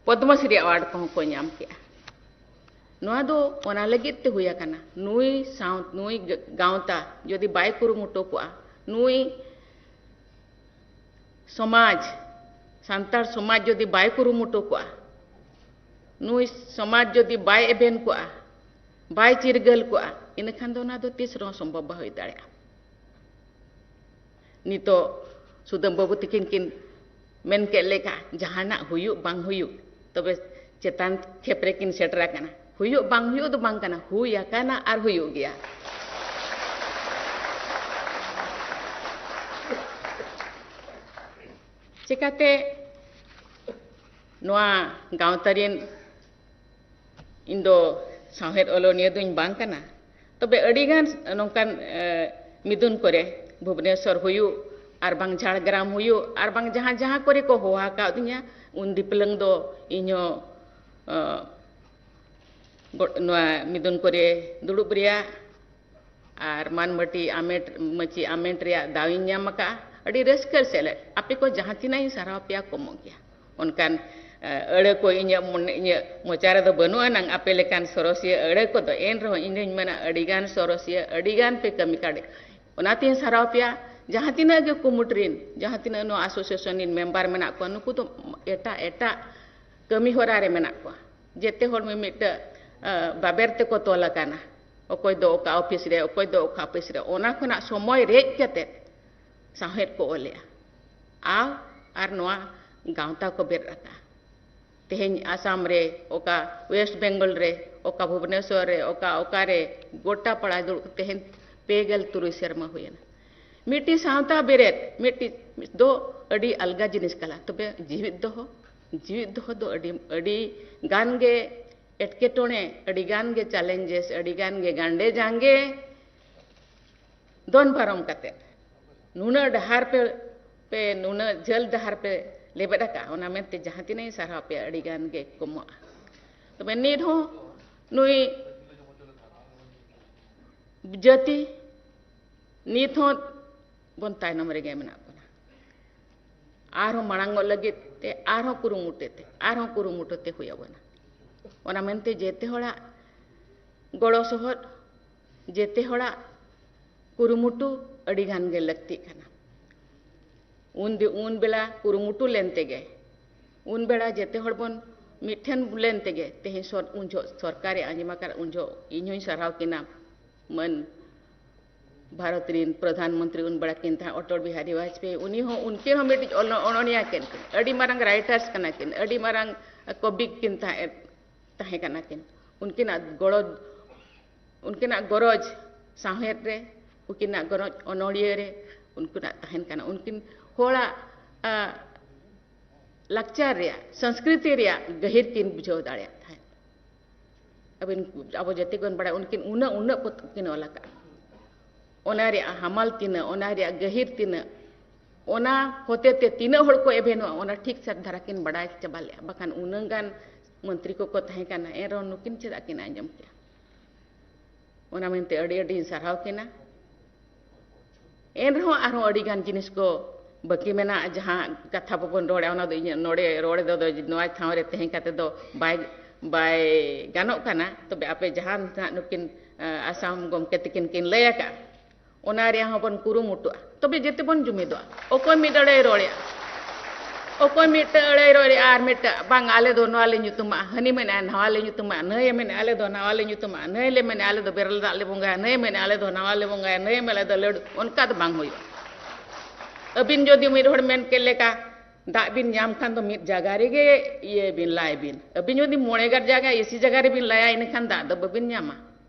ᱯᱚᱫᱽᱢᱚᱥᱨᱤ ᱟᱣᱟᱨᱰ ᱠᱚᱦᱚᱸ ᱠᱚ ᱧᱟᱢ ᱠᱮᱜᱼᱟ᱾ ᱱᱚᱣᱟ ᱫᱚ ᱚᱱᱟ ᱞᱟᱹᱜᱤᱫ ᱛᱮ ᱦᱩᱭ ᱟᱠᱟᱱᱟ, ᱱᱩᱭ ᱥᱟᱶ-, ᱱᱩᱭ ᱜᱟᱶᱛᱟ ᱡᱩᱫᱤ ᱵᱟᱭ ᱠᱩᱨᱩᱢᱩᱴᱩ ᱠᱚᱜᱼᱟ, ᱱᱩᱭ ᱥᱚᱢᱟᱡᱽ, ᱥᱟᱱᱛᱟᱲ ᱥᱚᱢᱟᱡᱽ ᱡᱩᱫᱤ ᱵᱟᱭ ᱠᱩᱨᱩᱢᱩᱴᱩ ᱠᱚᱜᱼᱟ, ᱱᱩᱭ ᱥᱚᱢᱟᱡᱽ ᱡᱩᱫᱤ ᱵᱟᱭ ᱮᱵᱷᱮᱱ ᱠᱚᱜᱼᱟ, ᱵᱟᱭ ᱪᱤᱨᱜᱟᱹᱞ ᱠᱚᱜᱼᱟ, ᱤᱱᱟᱹᱠᱷᱟᱱ ᱫᱚ ᱚᱱᱟ ᱫᱚ ᱛᱤᱥ ᱨᱮᱦᱚᱸ ᱥᱚᱢᱵᱷᱚᱵ ᱵᱟᱭ ᱦᱩᱭ ᱫᱟᱲᱮᱭᱟᱜᱼᱟ᱾ ᱱᱤᱛᱚᱜ ᱥᱩᱫᱟᱹᱢ ᱵᱟᱹᱵᱩ ᱛᱤᱠᱤᱱ ᱠᱤᱱ ᱢᱮᱱ ᱠᱮᱫ ᱞᱮᱠᱟ, ᱡᱟᱦᱟᱱᱟᱜ ᱦᱩᱭᱩᱜ ᱵᱟᱝ ᱦᱩᱭᱩᱜ, ᱛᱚᱵᱮ ᱪᱮᱛᱟᱱ ᱠᱷᱮᱯ ᱨᱮᱠᱤᱱ ᱥᱮᱴᱮᱨ ᱟᱠᱟᱱᱟ᱾ ᱦᱩᱭᱩᱜ ᱵᱟᱝ ᱦᱩᱭᱩᱜ ᱫᱚ ᱵᱟᱝ ᱠᱟᱱᱟ, ᱦᱩᱭ ᱟᱠᱟᱱᱟ ᱟᱨ ᱦᱩᱭᱩᱜ ᱜᱮᱭᱟ᱾ ᱪᱮᱠᱟᱛᱮ ᱱᱚᱣᱟ ᱜᱟᱶᱛᱟ ᱨᱮᱱ ᱤᱧ ᱫᱚ ᱥᱟᱶᱦᱮᱫ ᱚᱞᱚᱱᱤᱭᱟᱹ ᱫᱚᱧ ᱵᱟᱝ ᱠᱟᱱᱟ, ᱛᱚᱵᱮ ᱟᱹᱰᱤᱜᱟᱱ ᱱᱚᱝᱠᱟᱱ ᱮ, ᱢᱤᱫᱩᱱ ᱠᱚᱨᱮ, ᱵᱷᱩᱵᱽᱱᱮᱥᱚᱨ ᱦᱩᱭᱩᱜ ᱟᱨ ᱵᱟᱝ ᱡᱷᱟᱲᱜᱨᱟᱢ ᱦᱩᱭᱩᱜ ᱟᱨ ᱵᱟᱝ ᱡᱟᱦᱟᱸ ᱡᱟᱦᱟᱸ ᱠᱚᱨᱮ ᱠᱚ ᱦᱚᱦᱚ ᱟᱠᱟᱫᱤᱧᱟ, ᱩᱱ ᱫᱤᱯᱞᱟᱹᱝ ᱫᱚ ᱤᱧᱦᱚᱸ ᱮ, ᱜᱚ- ᱱᱚᱣᱟ ᱢᱤᱫᱩᱱ ᱠᱚᱨᱮ ᱫᱩᱲᱩᱵ ᱨᱮᱭᱟᱜ ᱟᱨ ᱢᱟᱱ ᱢᱟᱹᱴᱤ ᱟᱢᱮᱴ, ᱢᱟᱹᱪᱤ ᱟᱢᱮᱴ ᱨᱮᱭᱟᱜ ᱫᱟᱣ ᱤᱧ ᱧᱟᱢ ᱟᱠᱟᱫᱼᱟ᱾ ᱟᱹᱰᱤ ᱨᱟᱹᱥᱠᱟᱹ ᱥᱮᱞᱮᱫ ᱟᱯᱮ ᱠᱚ ᱡᱟᱦᱟᱸ ᱛᱤᱱᱟᱹᱜ ᱤᱧ ᱥᱟᱨᱦᱟᱣ ᱯᱮᱭᱟ, ᱠᱚᱢᱚᱜ ᱜᱮᱭᱟ᱾ ᱚᱱᱠᱟᱱ ᱮ, ᱟᱹᱲᱟᱹ ᱠᱚ ᱤᱧᱟᱹᱜ ᱢᱚᱱᱮ, ᱤᱧᱟᱹᱜ ᱢᱚᱪᱟ ᱨᱮᱫᱚ ᱵᱟᱹᱱᱩᱜ ᱟᱱᱟᱝ ᱟᱯᱮ ᱞᱮᱠᱟᱱ ᱥᱚᱨᱚᱥᱤᱭᱟᱹ ᱟᱹᱲᱟᱹ ᱠᱚᱫᱚ, ᱮᱱ ᱨᱮᱦᱚᱸ ᱤᱧ ᱫᱚᱧ ᱢᱮᱱᱟ ᱟᱹᱰᱤᱜᱟᱱ ᱥᱚᱨᱚᱥᱤᱭᱟᱹ, ᱟᱹᱰᱤᱜᱟᱱ ᱯᱮ ᱠᱟᱹᱢᱤ ᱠᱟᱲᱮ᱾ ᱚᱱᱟᱛᱤᱧ ᱥᱟᱨᱦᱟᱣ ᱯᱮᱭᱟ᱾ ᱡᱟᱦᱟᱸ ᱛᱤᱱᱟᱹᱜ ᱜᱮ ᱠᱩᱢᱩᱴ ᱨᱤᱱ, ᱡᱟᱦᱟᱸ ᱛᱤᱱᱟᱹᱜ ᱱᱚᱣᱟ ᱟᱥᱳᱥᱤᱭᱮᱥᱚᱱ ᱨᱤᱱ ᱢᱮᱢᱵᱟᱨ ᱢᱮᱱᱟᱜ ᱠᱚᱣᱟ, ᱱᱩᱠᱩ ᱫᱚ ᱮᱴᱟᱜ ᱮᱴᱟᱜ ᱠᱟᱹᱢᱤ ᱦᱚᱨᱟ ᱨᱮ ᱢᱮᱱᱟᱜ ᱠᱚᱣᱟ᱾ ᱡᱮᱛᱮ ᱦᱚᱲ ᱢᱤᱢᱤᱫᱴᱟᱹᱜ ᱮ, ᱵᱟᱵᱮᱨ ᱛᱮᱠᱚ ᱛᱚᱞ ᱟᱠᱟᱱᱟ᱾ ᱚᱠᱚᱭ ᱫᱚ ᱚᱠᱟ ᱚᱯᱷᱤᱥ ᱨᱮ, ᱚᱠᱚᱭ ᱫᱚ ᱚᱠᱟ ᱚᱯᱷᱤᱥ ᱨᱮ᱾ ᱚᱱᱟ ᱠᱷᱚᱱᱟᱜ ᱥᱚᱢᱚᱭ ᱨᱮᱡ ᱠᱟᱛᱮ ᱥᱟᱶᱦᱮᱫ ᱠᱚ ᱚᱞᱮᱜᱼᱟ᱾ ᱟᱨ, ᱟᱨ ᱱᱚᱣᱟ ᱜᱟᱶᱛᱟ ᱠᱚ ᱵᱮᱨᱮᱫ ᱟᱠᱟᱫᱼᱟ᱾ ᱛᱮᱦᱮᱧ ᱟᱥᱟᱢ ᱨᱮ, ᱚᱠᱟ ᱣᱮᱥᱴ ᱵᱮᱝᱜᱚᱞ ᱨᱮ, ᱚᱠᱟ ᱵᱷᱩᱵᱽᱱᱮᱥᱚᱨ ᱨᱮ, ᱚᱠᱟ, ᱚᱠᱟ ᱨᱮ ᱜᱚᱴᱟ ᱯᱟᱲᱟ ᱫᱩᱲᱩᱵ ᱛᱮᱦᱮᱧ ᱯᱮ ᱜᱮᱞ ᱛᱩᱨᱩᱭ ᱥᱮᱨᱢᱟ ᱦᱩᱭᱮᱱᱟ᱾ ᱢᱤᱫᱴᱤᱡ ᱥᱟᱶᱛᱟ ᱵᱮᱨᱮᱫ, ᱢᱤᱫᱴᱤᱡ ᱫᱚ ᱟᱹᱰᱤ ᱟᱞᱜᱟ ᱡᱤᱱᱤᱥ ᱠᱟᱱᱟ, ᱛᱚᱵᱮ ᱡᱤᱣᱤᱫ ᱫᱚᱦᱚ, ᱡᱤᱣᱤᱫ ᱫᱚᱦᱚ ᱫᱚ ᱟᱹᱰᱤ, ᱟᱹᱰᱤ ᱜᱟᱱ ᱜᱮ ᱮᱴᱠᱮᱴᱚᱬᱮ, ᱟᱹᱰᱤ ᱜᱟᱱ ᱜᱮ ᱪᱮᱞᱮᱧᱡᱮᱥ, ᱟᱹᱰᱤ ᱜᱟᱱ ᱜᱮ ᱜᱟᱱᱰᱮ ᱡᱟᱸᱜᱮ ᱫᱚᱱ ᱯᱟᱨᱚᱢ ᱠᱟᱛᱮ ᱱᱩᱱᱟᱹᱜ ᱰᱟᱦᱟᱨ ᱯᱮ, ᱯᱮ ᱱᱩᱱᱟᱹᱜ ᱡᱷᱟᱹᱞ ᱰᱟᱦᱟᱨ ᱯᱮ ᱞᱮᱵᱮᱫ ᱟᱠᱟᱫᱼᱟ, ᱚᱱᱟ ᱢᱮᱱᱛᱮ ᱡᱟᱦᱟᱸ ᱛᱤᱱᱟᱹᱜ ᱤᱧ ᱥᱟᱨᱦᱟᱣ ᱯᱮᱭᱟ, ᱟᱹᱰᱤ ᱜᱟᱱ ᱜᱮ ᱠᱚᱢᱚᱜᱼᱟ᱾ ᱛᱚᱵᱮ ᱱᱤᱛ ᱦᱚᱸ ᱱᱩᱭ ᱡᱟᱹᱛᱤ ᱱᱤᱛ ᱦᱚᱸ ᱵᱚᱱ ᱛᱟᱭᱱᱚᱢ ᱨᱮᱜᱮ ᱢᱮᱱᱟᱜ ᱵᱚᱱᱟ᱾ ᱟᱨᱦᱚᱸ ᱢᱟᱲᱟᱝᱚᱜ ᱞᱟᱹᱜᱤᱫ ᱛᱮ ᱟᱨᱦᱚᱸ ᱠᱩᱨᱩᱢᱩᱴᱩ ᱛᱮ, ᱟᱨᱦᱚᱸ ᱠᱩᱨᱩᱢᱩᱴᱩ ᱛᱮ ᱦᱩᱭ ᱟᱵᱚᱱᱟ᱾ ᱚᱱᱟ ᱢᱮᱱᱛᱮ ᱡᱮᱛᱮ ᱦᱚᱲᱟᱜ ᱜᱚᱲᱚ ᱥᱚᱦᱚᱫ, ᱡᱮᱛᱮ ᱦᱚᱲᱟᱜ ᱠᱩᱨᱩᱢᱩᱴᱩ ᱟᱹᱰᱤ ᱜᱟᱱ ᱜᱮ ᱞᱟᱹᱠᱛᱤᱜ ᱠᱟᱱᱟ᱾ ᱩᱱ ᱫᱤ-, ᱩᱱ ᱵᱮᱲᱟ ᱠᱩᱨᱩᱢᱩᱴᱩ ᱞᱮᱱ ᱛᱮᱜᱮ, ᱩᱱ ᱵᱮᱲᱟ ᱡᱮᱛᱮ ᱦᱚᱲ ᱵᱚᱱ ᱢᱤᱫ ᱴᱷᱮᱱ ᱞᱮᱱ ᱛᱮᱜᱮ ᱛᱮᱦᱮᱧ ᱥᱚᱨ-, ᱩᱱ ᱡᱚᱦᱚᱜ ᱥᱚᱨᱠᱟᱨᱮ ᱟᱸᱡᱚᱢ ᱟᱠᱟᱫ, ᱩᱱ ᱡᱚᱦᱚᱜ ᱤᱧ ᱦᱚᱸᱧ ᱥᱟᱨᱦᱟᱣ ᱠᱤᱱᱟ᱾ ᱢᱟᱹᱱ ᱵᱷᱟᱨᱚᱛ ᱨᱤᱱ ᱯᱨᱚᱫᱷᱟᱱ ᱢᱚᱱᱛᱨᱤ ᱩᱱ ᱵᱮᱲᱟ ᱠᱤᱱ ᱛᱟᱦᱮᱸ ᱚᱴᱚᱞ ᱵᱤᱦᱟᱨᱤ ᱵᱟᱡᱽᱯᱮᱭᱤ, ᱩᱱᱤ ᱦᱚᱸ, ᱩᱱᱠᱤᱱ ᱦᱚᱸ ᱢᱤᱫᱴᱤᱡ ᱚᱱᱚ-, ᱚᱱᱚᱬᱤᱭᱟᱹ ᱠᱤᱱ, ᱟᱹᱰᱤ ᱢᱟᱨᱟᱝ ᱨᱟᱭᱴᱟᱨᱥ ᱠᱟᱱᱟ ᱠᱤᱱ, ᱟᱹᱰᱤ ᱢᱟᱨᱟᱝ ᱠᱚᱵᱤ ᱠᱤᱱ ᱛᱟᱦᱮᱸ, ᱛᱟᱦᱮᱸ ᱠᱟᱱᱟ ᱠᱤᱱ᱾ ᱩᱱᱠᱤᱱᱟᱜ ᱜᱚᱲᱚ, ᱩᱱᱠᱤᱱᱟᱜ ᱜᱚᱨᱚᱡᱽ ᱥᱟᱶᱦᱮᱫ ᱨᱮ, ᱩᱱᱠᱤᱱᱟᱜ ᱜᱚᱨᱚᱡᱽ ᱚᱱᱚᱬᱤᱭᱟᱹ ᱨᱮ, ᱩᱱᱠᱤᱱᱟᱜ ᱛᱟᱦᱮᱱ ᱠᱟᱱᱟ᱾ ᱩᱱᱠᱤᱱ ᱦᱚᱲᱟᱜ, ᱟ, ᱞᱟᱠᱪᱟᱨ ᱨᱮᱭᱟᱜ, ᱥᱚᱝᱥᱠᱨᱤᱛᱤ ᱨᱮᱭᱟᱜ ᱜᱟᱹᱦᱤᱨ ᱠᱤᱱ ᱵᱩᱡᱷᱟᱹᱣ ᱫᱟᱲᱮᱭᱟᱜ ᱛᱟᱦᱮᱸᱫ᱾ ᱟᱹᱵᱤᱱ, ᱟᱵᱚ ᱡᱟᱹᱛᱤ ᱵᱚᱱ ᱵᱟᱲᱟᱭᱟ, ᱩᱱᱠᱤᱱ ᱩᱱᱟᱹᱜ, ᱩᱱᱟᱹᱜ ᱯᱚᱛᱚᱵ ᱠᱤᱱ ᱚᱞ ᱟᱠᱟᱫᱼᱟ᱾ ᱚᱱᱟ ᱨᱮᱭᱟᱜ ᱦᱟᱢᱟᱞ ᱛᱤᱱᱟᱹᱜ, ᱚᱱᱟ ᱨᱮᱭᱟᱜ ᱜᱟᱹᱦᱤᱨ ᱛᱤᱱᱟᱹᱜ, ᱚᱱᱟ ᱦᱚᱛᱮ ᱛᱮ ᱛᱤᱱᱟᱹᱜ ᱦᱚᱲ ᱠᱚ ᱮᱵᱷᱮᱱᱚᱜᱼᱟ, ᱚᱱᱟ ᱴᱷᱤᱠ ᱥᱟᱹᱛ ᱫᱷᱟᱨᱟ ᱠᱤᱱ ᱵᱟᱰᱟᱭ ᱪᱟᱵᱟ ᱞᱮᱫᱼᱟ᱾ ᱵᱟᱠᱷᱟᱱ ᱩᱱᱟᱹᱜ ᱜᱟᱱ ᱢᱚᱱᱛᱨᱤ ᱠᱚᱠᱚ ᱛᱟᱦᱮᱸ ᱠᱟᱱᱟ, ᱮᱱ ᱨᱮᱦᱚᱸ ᱱᱩᱠᱤᱱ ᱪᱮᱫᱟᱜ ᱠᱤᱱ ᱟᱸᱡᱚᱢ ᱠᱮᱜᱼᱟ? ᱚᱱᱟ ᱢᱮᱱᱛᱮ ᱟᱹᱰᱤ ᱟᱹᱰᱤᱧ ᱥᱟᱨᱦᱟᱣ ᱠᱤᱱᱟ᱾ ᱮᱱ ᱨᱮᱦᱚᱸ ᱟᱨᱦᱚᱸ ᱟᱹᱰᱤ ᱜᱟᱱ ᱡᱤᱱᱤᱥ ᱠᱚ ᱵᱟᱹᱠᱤ ᱢᱮᱱᱟᱜᱼᱟ, ᱡᱟᱦᱟᱸ ᱠᱟᱛᱷᱟ ᱵᱟᱵᱚᱱ ᱨᱚᱲᱟ, ᱚᱱᱟ ᱫᱚ ᱤᱧᱟᱹᱜ ᱱᱚᱰᱮ ᱨᱚᱲ ᱫᱚ, ᱫᱚ ᱱᱚᱣᱟ ᱴᱷᱟᱶ ᱨᱮ ᱛᱟᱦᱮᱸ ᱠᱟᱛᱮ ᱫᱚ ᱵᱟᱭ, ᱵᱟᱭ ᱜᱟᱱᱚᱜ ᱠᱟᱱᱟ᱾ ᱛᱚᱵᱮ ᱟᱯᱮ ᱡᱟᱦᱟᱸ ᱱᱟᱦᱟᱜ ᱱᱩᱠᱤᱱ, ᱟᱸ, ᱟᱥᱟᱢ ᱜᱚᱢᱠᱮ ᱛᱟᱹᱠᱤᱱ ᱠᱤᱱ ᱞᱟᱹᱭ ᱟᱠᱟᱫᱼᱟ, ᱚᱱᱟ ᱨᱮᱭᱟᱜ ᱦᱚᱸᱵᱚᱱ ᱠᱩᱨᱩᱢᱩᱴᱩᱜᱼᱟ, ᱛᱚᱵᱮ ᱡᱮᱛᱮ ᱵᱚᱱ ᱡᱩᱢᱤᱫᱚᱜᱼᱟ᱾ ᱚᱠᱚᱭ ᱢᱤᱫ ᱟᱹᱲᱟᱹᱭ ᱨᱚᱲᱮᱜᱼᱟ, ᱚᱠᱚᱭ ᱢᱤᱫᱴᱟᱝ ᱟᱹᱲᱟᱹᱭ ᱨᱚᱲᱮᱜᱼᱟ ᱟᱨ ᱢᱤᱫᱴᱟᱝ, ᱵᱟᱝ, ᱟᱞᱮ ᱫᱚ ᱱᱚᱣᱟ ᱞᱮ ᱧᱩᱛᱩᱢᱟᱜᱼᱟ, ᱦᱟᱹᱱᱤ ᱢᱮᱱᱮᱜᱼᱟ ᱱᱟᱣᱟ ᱞᱮ ᱧᱩᱛᱩᱢᱟᱜᱼᱟ, ᱱᱟᱹᱭᱮ ᱢᱮᱱᱮᱜᱼᱟ ᱟᱞᱮ ᱫᱚ ᱱᱟᱣᱟ ᱞᱮ ᱧᱩᱛᱩᱢᱟᱜᱼᱟ, ᱱᱟᱹᱭ ᱞᱮ ᱢᱮᱱᱮᱜᱼᱟ ᱟᱞᱮ ᱫᱚ ᱵᱮᱨᱮᱞ ᱫᱟᱜ ᱞᱮ ᱵᱚᱸᱜᱟᱭᱟ, ᱱᱟᱹᱭᱮ ᱢᱮᱱᱮᱜᱼᱟ ᱟᱞᱮ ᱫᱚ ᱱᱟᱣᱟ ᱞᱮ ᱵᱚᱸᱜᱟᱭᱟ, ᱱᱟᱹᱭᱮ ᱢᱮᱱᱮᱜᱼᱟ ᱟᱞᱮ ᱫᱚ ᱞᱟᱹᱰᱩ, ᱚᱱᱠᱟ ᱫᱚ ᱵᱟᱝ ᱦᱩᱭᱩᱜᱼᱟ᱾ ᱟᱹᱵᱤᱱ ᱡᱩᱫᱤ ᱢᱤᱫ ᱦᱚᱲ ᱢᱮᱱ ᱠᱮᱫ ᱞᱮᱠᱟ ᱫᱟᱜ ᱵᱤᱱ ᱧᱟᱢ ᱠᱷᱟᱱ ᱫᱚ ᱢᱤᱫ ᱡᱟᱭᱜᱟ ᱨᱮᱜᱮ ᱤᱭᱟᱹᱭ ᱵᱤᱱ, ᱞᱟᱭ ᱵᱤᱱ᱾ ᱟᱹᱵᱤᱱ ᱡᱩᱫᱤ ᱢᱚᱬᱮ ᱜᱟᱨ ᱡᱟᱭᱜᱟ, ᱮᱥᱤ ᱡᱟᱭᱜᱟ ᱨᱮᱵᱤᱱ ᱞᱟᱭᱟ, ᱤᱱᱟᱹᱠᱷᱟᱱ ᱫᱟᱜ ᱫᱚ ᱵᱟᱹᱵᱤᱱ ᱧᱟᱢᱟ᱾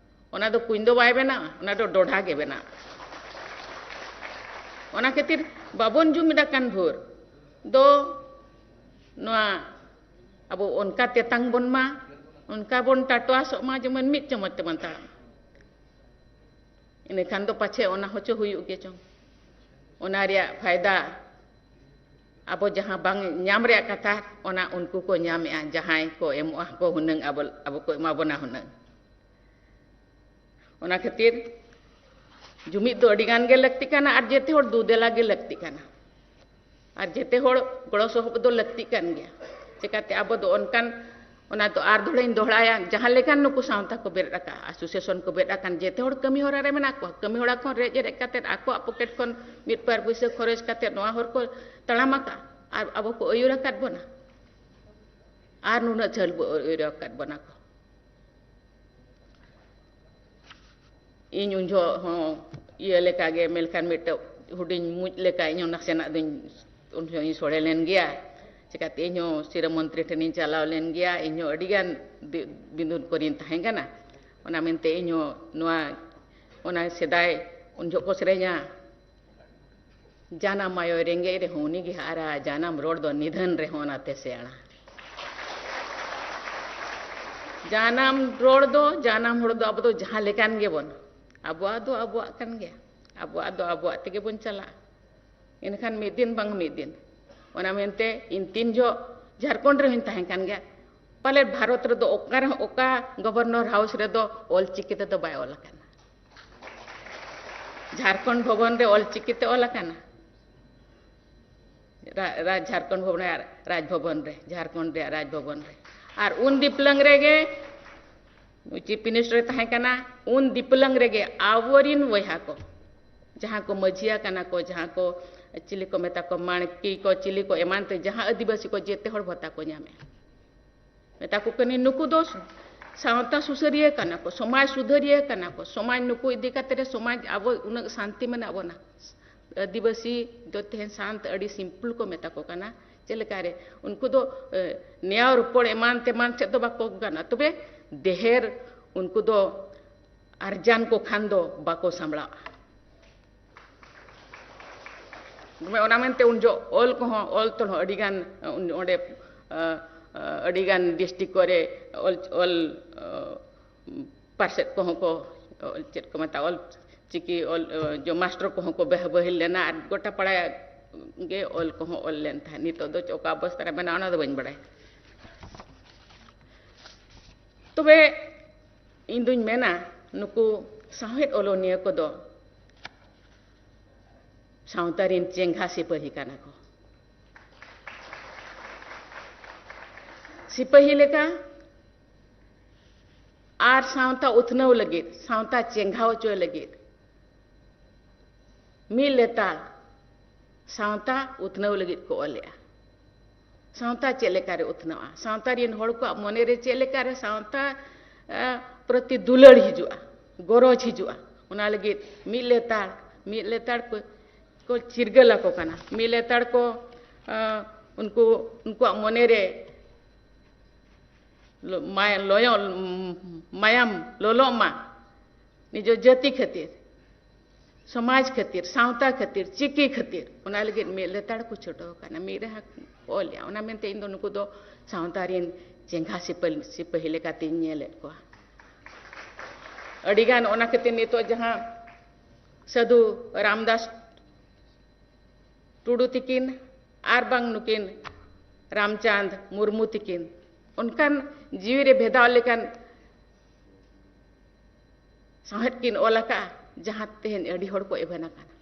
ᱚᱱᱟ ᱫᱚ ᱠᱩᱧ ᱫᱚ ᱵᱟᱭ ᱵᱮᱱᱟᱣᱟ, ᱚᱱᱟ ᱫᱚ ᱰᱚᱰᱷᱟ ᱜᱮ ᱵᱮᱱᱟᱣᱟ᱾ ᱚᱱᱟ ᱠᱷᱟᱹᱛᱤᱨ ᱵᱟᱵᱚᱱ ᱡᱩᱢᱤᱫ ᱟᱠᱟᱱ ᱵᱷᱳᱨ ᱫᱚ ᱱᱚᱣᱟ ᱟᱵᱚ ᱚᱱᱠᱟ ᱛᱮᱛᱟᱝ ᱵᱚᱱ ᱢᱟ, ᱚᱱᱠᱟ ᱵᱚᱱ ᱴᱟᱴᱣᱟᱥᱚᱜ ᱢᱟ, ᱡᱮᱢᱚᱱ ᱢᱤᱫ ᱪᱟᱢᱚᱪ ᱛᱮᱵᱚᱱ ᱛᱟᱲᱟᱢ᱾ ᱤᱱᱟᱹᱠᱷᱟᱱ ᱫᱚ ᱯᱟᱪᱷᱮ ᱚᱱᱟ ᱦᱚᱪᱚ ᱦᱩᱭᱩᱜ ᱜᱮ ᱪᱚᱝ᱾ ᱚᱱᱟ ᱨᱮᱭᱟᱜ ᱯᱷᱟᱭᱫᱟ ᱟᱵᱚ ᱡᱟᱦᱟᱸ ᱵᱟᱝ ᱧᱟᱢ ᱨᱮᱭᱟᱜ ᱠᱟᱛᱷᱟ, ᱚᱱᱟ ᱩᱱᱠᱩ ᱠᱚ ᱧᱟᱢᱮᱜᱼᱟ, ᱡᱟᱦᱟᱸᱭ ᱠᱚ ᱮᱢᱚᱜᱼᱟ ᱠᱚ ᱦᱩᱱᱟᱹᱝ, ᱟᱵᱚ, ᱟᱵᱚ ᱠᱚ ᱮᱢᱟ ᱵᱚᱱᱟ ᱦᱩᱱᱟᱹᱝ᱾ ᱚᱱᱟ ᱠᱷᱟᱹᱛᱤᱨ ᱡᱩᱢᱤᱫ ᱫᱚ ᱟᱹᱰᱤ ᱜᱟᱱ ᱜᱮ ᱞᱟᱹᱠᱛᱤ ᱠᱟᱱᱟ ᱟᱨ ᱡᱮᱛᱮ ᱦᱚᱲ ᱫᱩᱫᱮᱞᱟ ᱜᱮ ᱞᱟᱹᱠᱛᱤ ᱠᱟᱱᱟ᱾ ᱟᱨ ᱡᱮᱛᱮ ᱦᱚᱲ ᱜᱚᱲᱚ ᱥᱚᱦᱚᱯᱚᱫ ᱫᱚ ᱞᱟᱹᱠᱛᱤᱜ ᱠᱟᱱ ᱜᱮᱭᱟ᱾ ᱪᱮᱠᱟᱛᱮ ᱟᱵᱚ ᱫᱚ ᱚᱱᱠᱟᱱ, ᱚᱱᱟ ᱫᱚ ᱟᱨ ᱫᱚᱦᱲᱟᱧ ᱫᱚᱦᱲᱟᱭᱟ, ᱡᱟᱦᱟᱸ ᱞᱮᱠᱟᱱ ᱱᱩᱠᱩ ᱥᱟᱶᱛᱟ ᱠᱚ ᱵᱮᱨᱮᱫ ᱟᱠᱟᱫ, ᱟᱥᱳᱥᱤᱭᱮᱥᱚᱱ ᱠᱚ ᱵᱮᱨᱮᱫ ᱟᱠᱟᱱ, ᱡᱮᱛᱮ ᱦᱚᱲ ᱠᱟᱹᱢᱤ ᱦᱚᱨᱟ ᱨᱮ ᱢᱮᱱᱟᱜ ᱠᱚᱣᱟ᱾ ᱠᱟᱹᱢᱤ ᱦᱚᱨᱟ ᱠᱷᱚᱱ ᱨᱮᱡ ᱨᱮᱡ ᱠᱟᱛᱮᱫ ᱟᱠᱚᱣᱟᱜ ᱯᱚᱠᱮᱴ ᱠᱷᱚᱱ ᱢᱤᱫ ᱵᱟᱨ ᱯᱩᱭᱥᱟᱹ ᱠᱷᱚᱨᱚᱪ ᱠᱟᱛᱮᱫ ᱱᱚᱣᱟ ᱦᱚᱨ ᱠᱚ ᱛᱟᱲᱟᱢ ᱟᱠᱟᱫ ᱟᱨ ᱟᱵᱚ ᱠᱚ ᱟᱹᱭᱩᱨ ᱟᱠᱟᱫ ᱵᱚᱱᱟ᱾ ᱟᱨ ᱱᱩᱱᱟᱹᱜ ᱡᱷᱟᱹᱞ ᱵᱚ ᱟᱹᱭᱩᱨ ᱟᱠᱟᱫ ᱵᱚᱱᱟ ᱠᱚ᱾ ᱤᱧ ᱩᱱ ᱡᱚᱦᱚᱜ ᱦᱚᱸ ᱤᱭᱟᱹ ᱞᱮᱠᱟᱜᱮ, ᱢᱮᱱᱠᱷᱟᱱ ᱢᱤᱫᱴᱮᱡ ᱦᱩᱰᱤᱧ ᱢᱩᱡ ᱞᱮᱠᱟ ᱤᱧ ᱦᱚᱸ ᱱᱟᱥᱮᱱᱟᱜ ᱫᱚᱧ, ᱩᱱ ᱡᱚᱦᱚᱜ ᱤᱧ ᱥᱚᱲᱮ ᱞᱮᱱ ᱜᱮᱭᱟ᱾ ᱪᱤᱠᱟᱹᱛᱮ ᱤᱧ ᱦᱚᱸ ᱥᱤᱨᱟᱹ ᱢᱚᱱᱛᱨᱤ ᱴᱷᱮᱱᱤᱧ ᱪᱟᱞᱟᱣ ᱞᱮᱱ ᱜᱮᱭᱟ, ᱤᱧ ᱦᱚᱸ ᱟᱹᱰᱤ ᱜᱟᱱ ᱫᱤ-, ᱵᱤᱸᱫᱩᱱ ᱠᱚᱨᱮᱧ ᱛᱟᱦᱮᱸ ᱠᱟᱱᱟ᱾ ᱚᱱᱟ ᱢᱮᱱᱛᱮ ᱤᱧ ᱦᱚᱸ ᱱᱚᱣᱟ, ᱚᱱᱟ ᱥᱮᱫᱟᱭ ᱩᱱ ᱡᱚᱦᱚᱜ ᱠᱚ ᱥᱮᱨᱮᱧᱟ, ᱡᱟᱱᱟᱢ ᱟᱭᱳ ᱨᱮᱸᱜᱮᱡ ᱨᱮᱦᱚᱸ ᱩᱱᱤ ᱜᱮ ᱦᱟᱨᱟ, ᱡᱟᱱᱟᱢ ᱨᱚᱲ ᱫᱚ ᱱᱤᱫᱷᱟᱹᱱ ᱨᱮᱦᱚᱸ ᱚᱱᱟᱛᱮ ᱥᱮᱬᱟ᱾ ᱡᱟᱱᱟᱢ ᱨᱚᱲ ᱫᱚ, ᱡᱟᱱᱟᱢ ᱦᱚᱲ ᱫᱚ ᱟᱵᱚ ᱫᱚ ᱡᱟᱦᱟᱸ ᱞᱮᱠᱟᱱ ᱜᱮᱵᱚᱱ, ᱟᱵᱚᱣᱟᱜ ᱫᱚ ᱟᱵᱚᱣᱟᱜ ᱠᱟᱱ ᱜᱮᱭᱟ, ᱟᱵᱚᱣᱟᱜ ᱫᱚ ᱟᱵᱚᱣᱟᱜ ᱛᱮᱜᱮ ᱵᱚᱱ ᱪᱟᱞᱟᱜᱼᱟ᱾ ᱮᱱᱠᱷᱟᱱ ᱢᱤᱫ ᱫᱤᱱ ᱵᱟᱝ ᱢᱤᱫ ᱫᱤᱱ, ᱚᱱᱟ ᱢᱮᱱᱛᱮ ᱤᱧ ᱛᱤᱱ ᱡᱚᱦᱚᱜ ᱡᱷᱟᱲᱠᱷᱚᱸᱰ ᱨᱮᱦᱚᱸᱧ ᱛᱟᱦᱮᱸ ᱠᱟᱱ ᱜᱮᱭᱟ, ᱯᱟᱞᱮᱫ ᱵᱷᱟᱨᱚᱛ ᱨᱮᱫᱚ ᱚᱠᱟ ᱨᱮᱦᱚᱸ, ᱚᱠᱟ ᱜᱚᱵᱷᱚᱨᱱᱚᱨ ᱦᱟᱣᱩᱥ ᱨᱮᱫᱚ ᱚᱞ ᱪᱤᱠᱤ ᱛᱮᱫᱚ ᱵᱟᱭ ᱚᱞ ᱟᱠᱟᱱᱟ᱾ ᱡᱷᱟᱲᱠᱷᱚᱸᱰ ᱵᱷᱚᱵᱚᱱ ᱨᱮ ᱚᱞ ᱪᱤᱠᱤ ᱛᱮ ᱚᱞ ᱟᱠᱟᱱᱟ᱾ ᱨᱟ-, ᱨᱟᱡᱽ, ᱡᱷᱟᱲᱠᱷᱚᱸᱰ ᱵᱷᱚᱵᱚᱱ ᱨᱮ, ᱨᱟᱡᱽ ᱵᱷᱚᱵᱚᱱ ᱨᱮ, ᱡᱷᱟᱲᱠᱷᱚᱸᱰ ᱨᱮᱭᱟᱜ ᱨᱟᱡᱽ ᱵᱷᱚᱵᱚᱱ ᱨᱮ᱾ ᱟᱨ ᱩᱱ ᱫᱤᱯᱞᱟᱝ ᱨᱮᱜᱮ ᱱᱩᱭ ᱪᱤᱯ ᱢᱤᱱᱤᱥᱴᱟᱨᱮ ᱛᱟᱦᱮᱸ ᱠᱟᱱᱟ, ᱩᱱ ᱫᱤᱯᱞᱟᱝ ᱨᱮᱜᱮ ᱟᱵᱚᱨᱤᱱ ᱵᱚᱭᱦᱟ ᱠᱚ, ᱡᱟᱦᱟᱸ ᱠᱚ ᱢᱟᱹᱡᱷᱤᱭᱟ ᱠᱟᱱᱟ ᱠᱚ, ᱡᱟᱦᱟᱸ ᱠᱚ ᱪᱤᱞᱤ ᱠᱚ ᱢᱮᱛᱟ ᱠᱚ, ᱢᱟᱬᱠᱤ ᱠᱚ, ᱪᱤᱞᱤ ᱠᱚ ᱮᱢᱟᱱ ᱛᱮ, ᱡᱟᱦᱟᱸ ᱟᱹᱫᱤᱵᱟᱹᱥᱤ ᱠᱚ, ᱡᱮᱛᱮ ᱦᱚᱲ ᱵᱷᱟᱛᱟ ᱠᱚ ᱧᱟᱢᱮᱜᱼᱟ᱾ ᱢᱮᱛᱟ ᱠᱚ ᱠᱟᱹᱱᱟᱹᱧ, ᱱᱩᱠᱩ ᱫᱚ ᱥᱟᱶᱛᱟ ᱥᱩᱥᱟᱹᱨᱤᱭᱟᱹ ᱠᱟᱱᱟ ᱠᱚ, ᱥᱚᱢᱟᱡᱽ ᱥᱩᱫᱷᱟᱹᱨᱤᱭᱟᱹ ᱠᱟᱱᱟ ᱠᱚ᱾ ᱥᱚᱢᱟᱡᱽ ᱱᱩᱠᱩ ᱤᱫᱤ ᱠᱟᱛᱮ ᱨᱮ ᱥᱚᱢᱟᱡᱽ ᱟᱵᱚ ᱩᱱᱟᱹᱜ ᱥᱟᱱᱛᱤ ᱢᱮᱱᱟᱜ ᱵᱚᱱᱟ᱾ ᱟᱹᱫᱤᱵᱟᱹᱥᱤ ᱫᱚ ᱛᱮᱦᱮᱧ ᱥᱟᱱᱛ ᱟᱹᱰᱤ simple ᱠᱚ ᱢᱮᱛᱟ ᱠᱚ ᱠᱟᱱᱟ᱾ ᱪᱮᱫ ᱞᱮᱠᱟ ᱨᱮ? ᱩᱱᱠᱩ ᱫᱚ, ᱮ, ᱱᱮᱭᱟᱣ ᱨᱚᱯᱚᱲ ᱮᱢᱟᱱ ᱛᱮᱢᱟᱱ ᱥᱮᱫ ᱫᱚ ᱵᱟᱠᱚ ᱜᱟᱱᱟ᱾ ᱛᱚᱵᱮ ᱰᱮᱦᱮᱨ ᱩᱱᱠᱩ ᱫᱚ ᱟᱨᱡᱟᱱ ᱠᱚ ᱠᱷᱟᱱ ᱫᱚ ᱵᱟᱠᱚ ᱥᱟᱢᱵᱲᱟᱜᱼᱟ᱾ ᱚᱱᱟ ᱢᱮᱱᱛᱮ ᱩᱱ ᱡᱚᱦᱚᱜ ᱚᱞ ᱠᱚᱦᱚᱸ, ᱚᱞ ᱛᱚᱞ ᱦᱚᱸ ᱟᱹᱰᱤᱜᱟᱱ, ᱚᱸᱰᱮ, ᱟ, ᱟ, ᱟᱹᱰᱤᱜᱟᱱ district ᱠᱚᱨᱮ ᱚᱞ, ᱚᱞ, ᱟ, ᱯᱟᱨᱥᱮᱛ ᱠᱚᱦᱚᱸ ᱠᱚ, ᱪᱮᱫ ᱠᱚ ᱢᱮᱛᱟᱜᱼᱟ, ᱚᱞ ᱪᱤᱠᱤ ᱚᱞ, ᱟ, ᱡᱚ-, ᱢᱟᱥᱴᱟᱨ ᱠᱚᱦᱚᱸ ᱠᱚ ᱵᱮᱦ-, ᱵᱟᱹᱦᱤᱞ ᱞᱮᱱᱟ ᱟᱨ ᱜᱚᱴᱟ ᱯᱟᱲᱟ ᱜᱮ ᱚᱞ ᱠᱚᱦᱚᱸ ᱚᱞ ᱞᱮᱱ ᱛᱟᱦᱮᱸᱫ᱾ ᱱᱤᱛᱚᱜ ᱫᱚ ᱚᱠᱟ ᱚᱵᱚᱥᱛᱟ ᱨᱮ ᱢᱮᱱᱟᱜᱼᱟ, ᱚᱱᱟ ᱫᱚ ᱵᱟᱹᱧ ᱵᱟᱲᱟᱭᱟ᱾ ᱛᱚᱵᱮ ᱤᱧ ᱫᱩᱧ ᱢᱮᱱᱟ, ᱱᱩᱠᱩ ᱥᱟᱶᱦᱮᱫ ᱚᱞᱚᱱᱤᱭᱟᱹ ᱠᱚᱫᱚ ᱥᱟᱶᱛᱟ ᱨᱮᱱ ᱪᱮᱸᱜᱷᱟ ᱥᱤᱯᱟᱹᱦᱤ ᱠᱟᱱᱟ ᱠᱚ᱾ ᱥᱤᱯᱟᱹᱦᱤ ᱞᱮᱠᱟ ᱟᱨ ᱥᱟᱶᱛᱟ ᱩᱛᱱᱟᱹᱣ ᱞᱟᱹᱜᱤᱫ, ᱥᱟᱶᱛᱟ ᱪᱮᱸᱜᱷᱟᱣ ᱦᱚᱪᱚᱭ ᱞᱟᱹᱜᱤᱫ ᱢᱤᱫ ᱞᱮᱛᱟᱲ ᱥᱟᱶᱛᱟ ᱩᱛᱱᱟᱹᱣ ᱞᱟᱹᱜᱤᱫ ᱠᱚ ᱚᱞᱮᱜᱼᱟ᱾ ᱥᱟᱶᱛᱟ ᱪᱮᱫ ᱞᱮᱠᱟᱨᱮ ᱩᱛᱱᱟᱹᱜᱼᱟ? ᱥᱟᱶᱛᱟ ᱨᱮᱱ ᱦᱚᱲ ᱠᱚᱣᱟᱜ ᱢᱚᱱᱮᱨᱮ ᱪᱮᱫ ᱞᱮᱠᱟᱨᱮ ᱥᱟᱶᱛᱟ, ᱮ, ᱯᱨᱚᱛᱤ ᱫᱩᱞᱟᱹᱲ ᱦᱤᱡᱩᱜᱼᱟ, ᱜᱚᱨᱚᱡᱽ ᱦᱤᱡᱩᱜᱼᱟ? ᱚᱱᱟ ᱞᱟᱹᱜᱤᱫ ᱢᱤᱫ ᱞᱮᱛᱟᱲ, ᱢᱤᱫ ᱞᱮᱛᱟᱲ ᱠᱚ, ᱠᱚ ᱪᱤᱨᱜᱟᱹᱞ ᱟᱠᱚ ᱠᱟᱱᱟ᱾ ᱢᱤᱫ ᱞᱮᱛᱟᱲ ᱠᱚ, ᱮ, ᱩᱱᱠᱩ, ᱩᱱᱠᱩᱣᱟᱜ ᱢᱚᱱᱮᱨᱮ ᱞᱚ-, ᱢᱟᱭ-, ᱞᱚᱭᱚ-, ᱢᱟᱭᱟᱢ ᱞᱚᱞᱚᱜ ᱢᱟ ᱱᱤᱡᱚ ᱡᱟᱹᱛᱤ ᱠᱷᱟᱹᱛᱤᱨ᱾ ᱥᱚᱢᱟᱡᱽ ᱠᱷᱟᱹᱛᱤᱨ, ᱥᱟᱶᱛᱟ ᱠᱷᱟᱹᱛᱤᱨ, ᱪᱤᱠᱤ ᱠᱷᱟᱹᱛᱤᱨ, ᱚᱱᱟ ᱞᱟᱹᱜᱤᱫ ᱢᱤᱫ ᱞᱮᱛᱟᱲ ᱠᱚ ᱪᱷᱩᱴᱟᱹᱣ ᱟᱠᱟᱱᱟ, ᱢᱤᱫ ᱨᱟᱦᱟ ᱠᱚ ᱚᱞᱮᱜᱼᱟ᱾ ᱚᱱᱟ ᱢᱮᱱᱛᱮ ᱤᱧ ᱫᱚ ᱱᱩᱠᱩ ᱫᱚ ᱥᱟᱶᱛᱟ ᱨᱮᱱ ᱪᱮᱸᱜᱷᱟ ᱥᱤᱯᱟᱹ-, ᱥᱤᱯᱟᱹᱦᱤ ᱞᱮᱠᱟᱛᱤᱧ ᱧᱮᱞᱮᱫ ᱠᱚᱣᱟ᱾ ᱟᱹᱰᱤᱜᱟᱱ ᱚᱱᱟ ᱠᱷᱟᱹᱛᱤᱨ ᱱᱤᱛᱚᱜ ᱡᱟᱦᱟᱸ ᱥᱟᱹᱫᱷᱩ ᱨᱟᱢᱫᱟᱥ ᱴᱩᱰᱩ ᱛᱤᱠᱤᱱ ᱟᱨ ᱵᱟᱝ ᱱᱩᱠᱤᱱ ᱨᱟᱢᱪᱟᱸᱫᱽ ᱢᱩᱨᱢᱩ ᱛᱤᱠᱤᱱ ᱚᱱᱠᱟᱱ ᱡᱤᱣᱤ ᱨᱮ ᱵᱷᱮᱫᱟᱣ ᱞᱮᱠᱟᱱ ᱥᱟᱶᱦᱮᱫ ᱠᱤᱱ ᱚᱞ ᱟᱠᱟᱫᱼᱟ, ᱡᱟᱦᱟᱸ ᱛᱮᱦᱮᱧ ᱟᱹᱰᱤ ᱦᱚᱲ ᱠᱚ ᱮᱵᱷᱮᱱ ᱟᱠᱟᱱᱟ᱾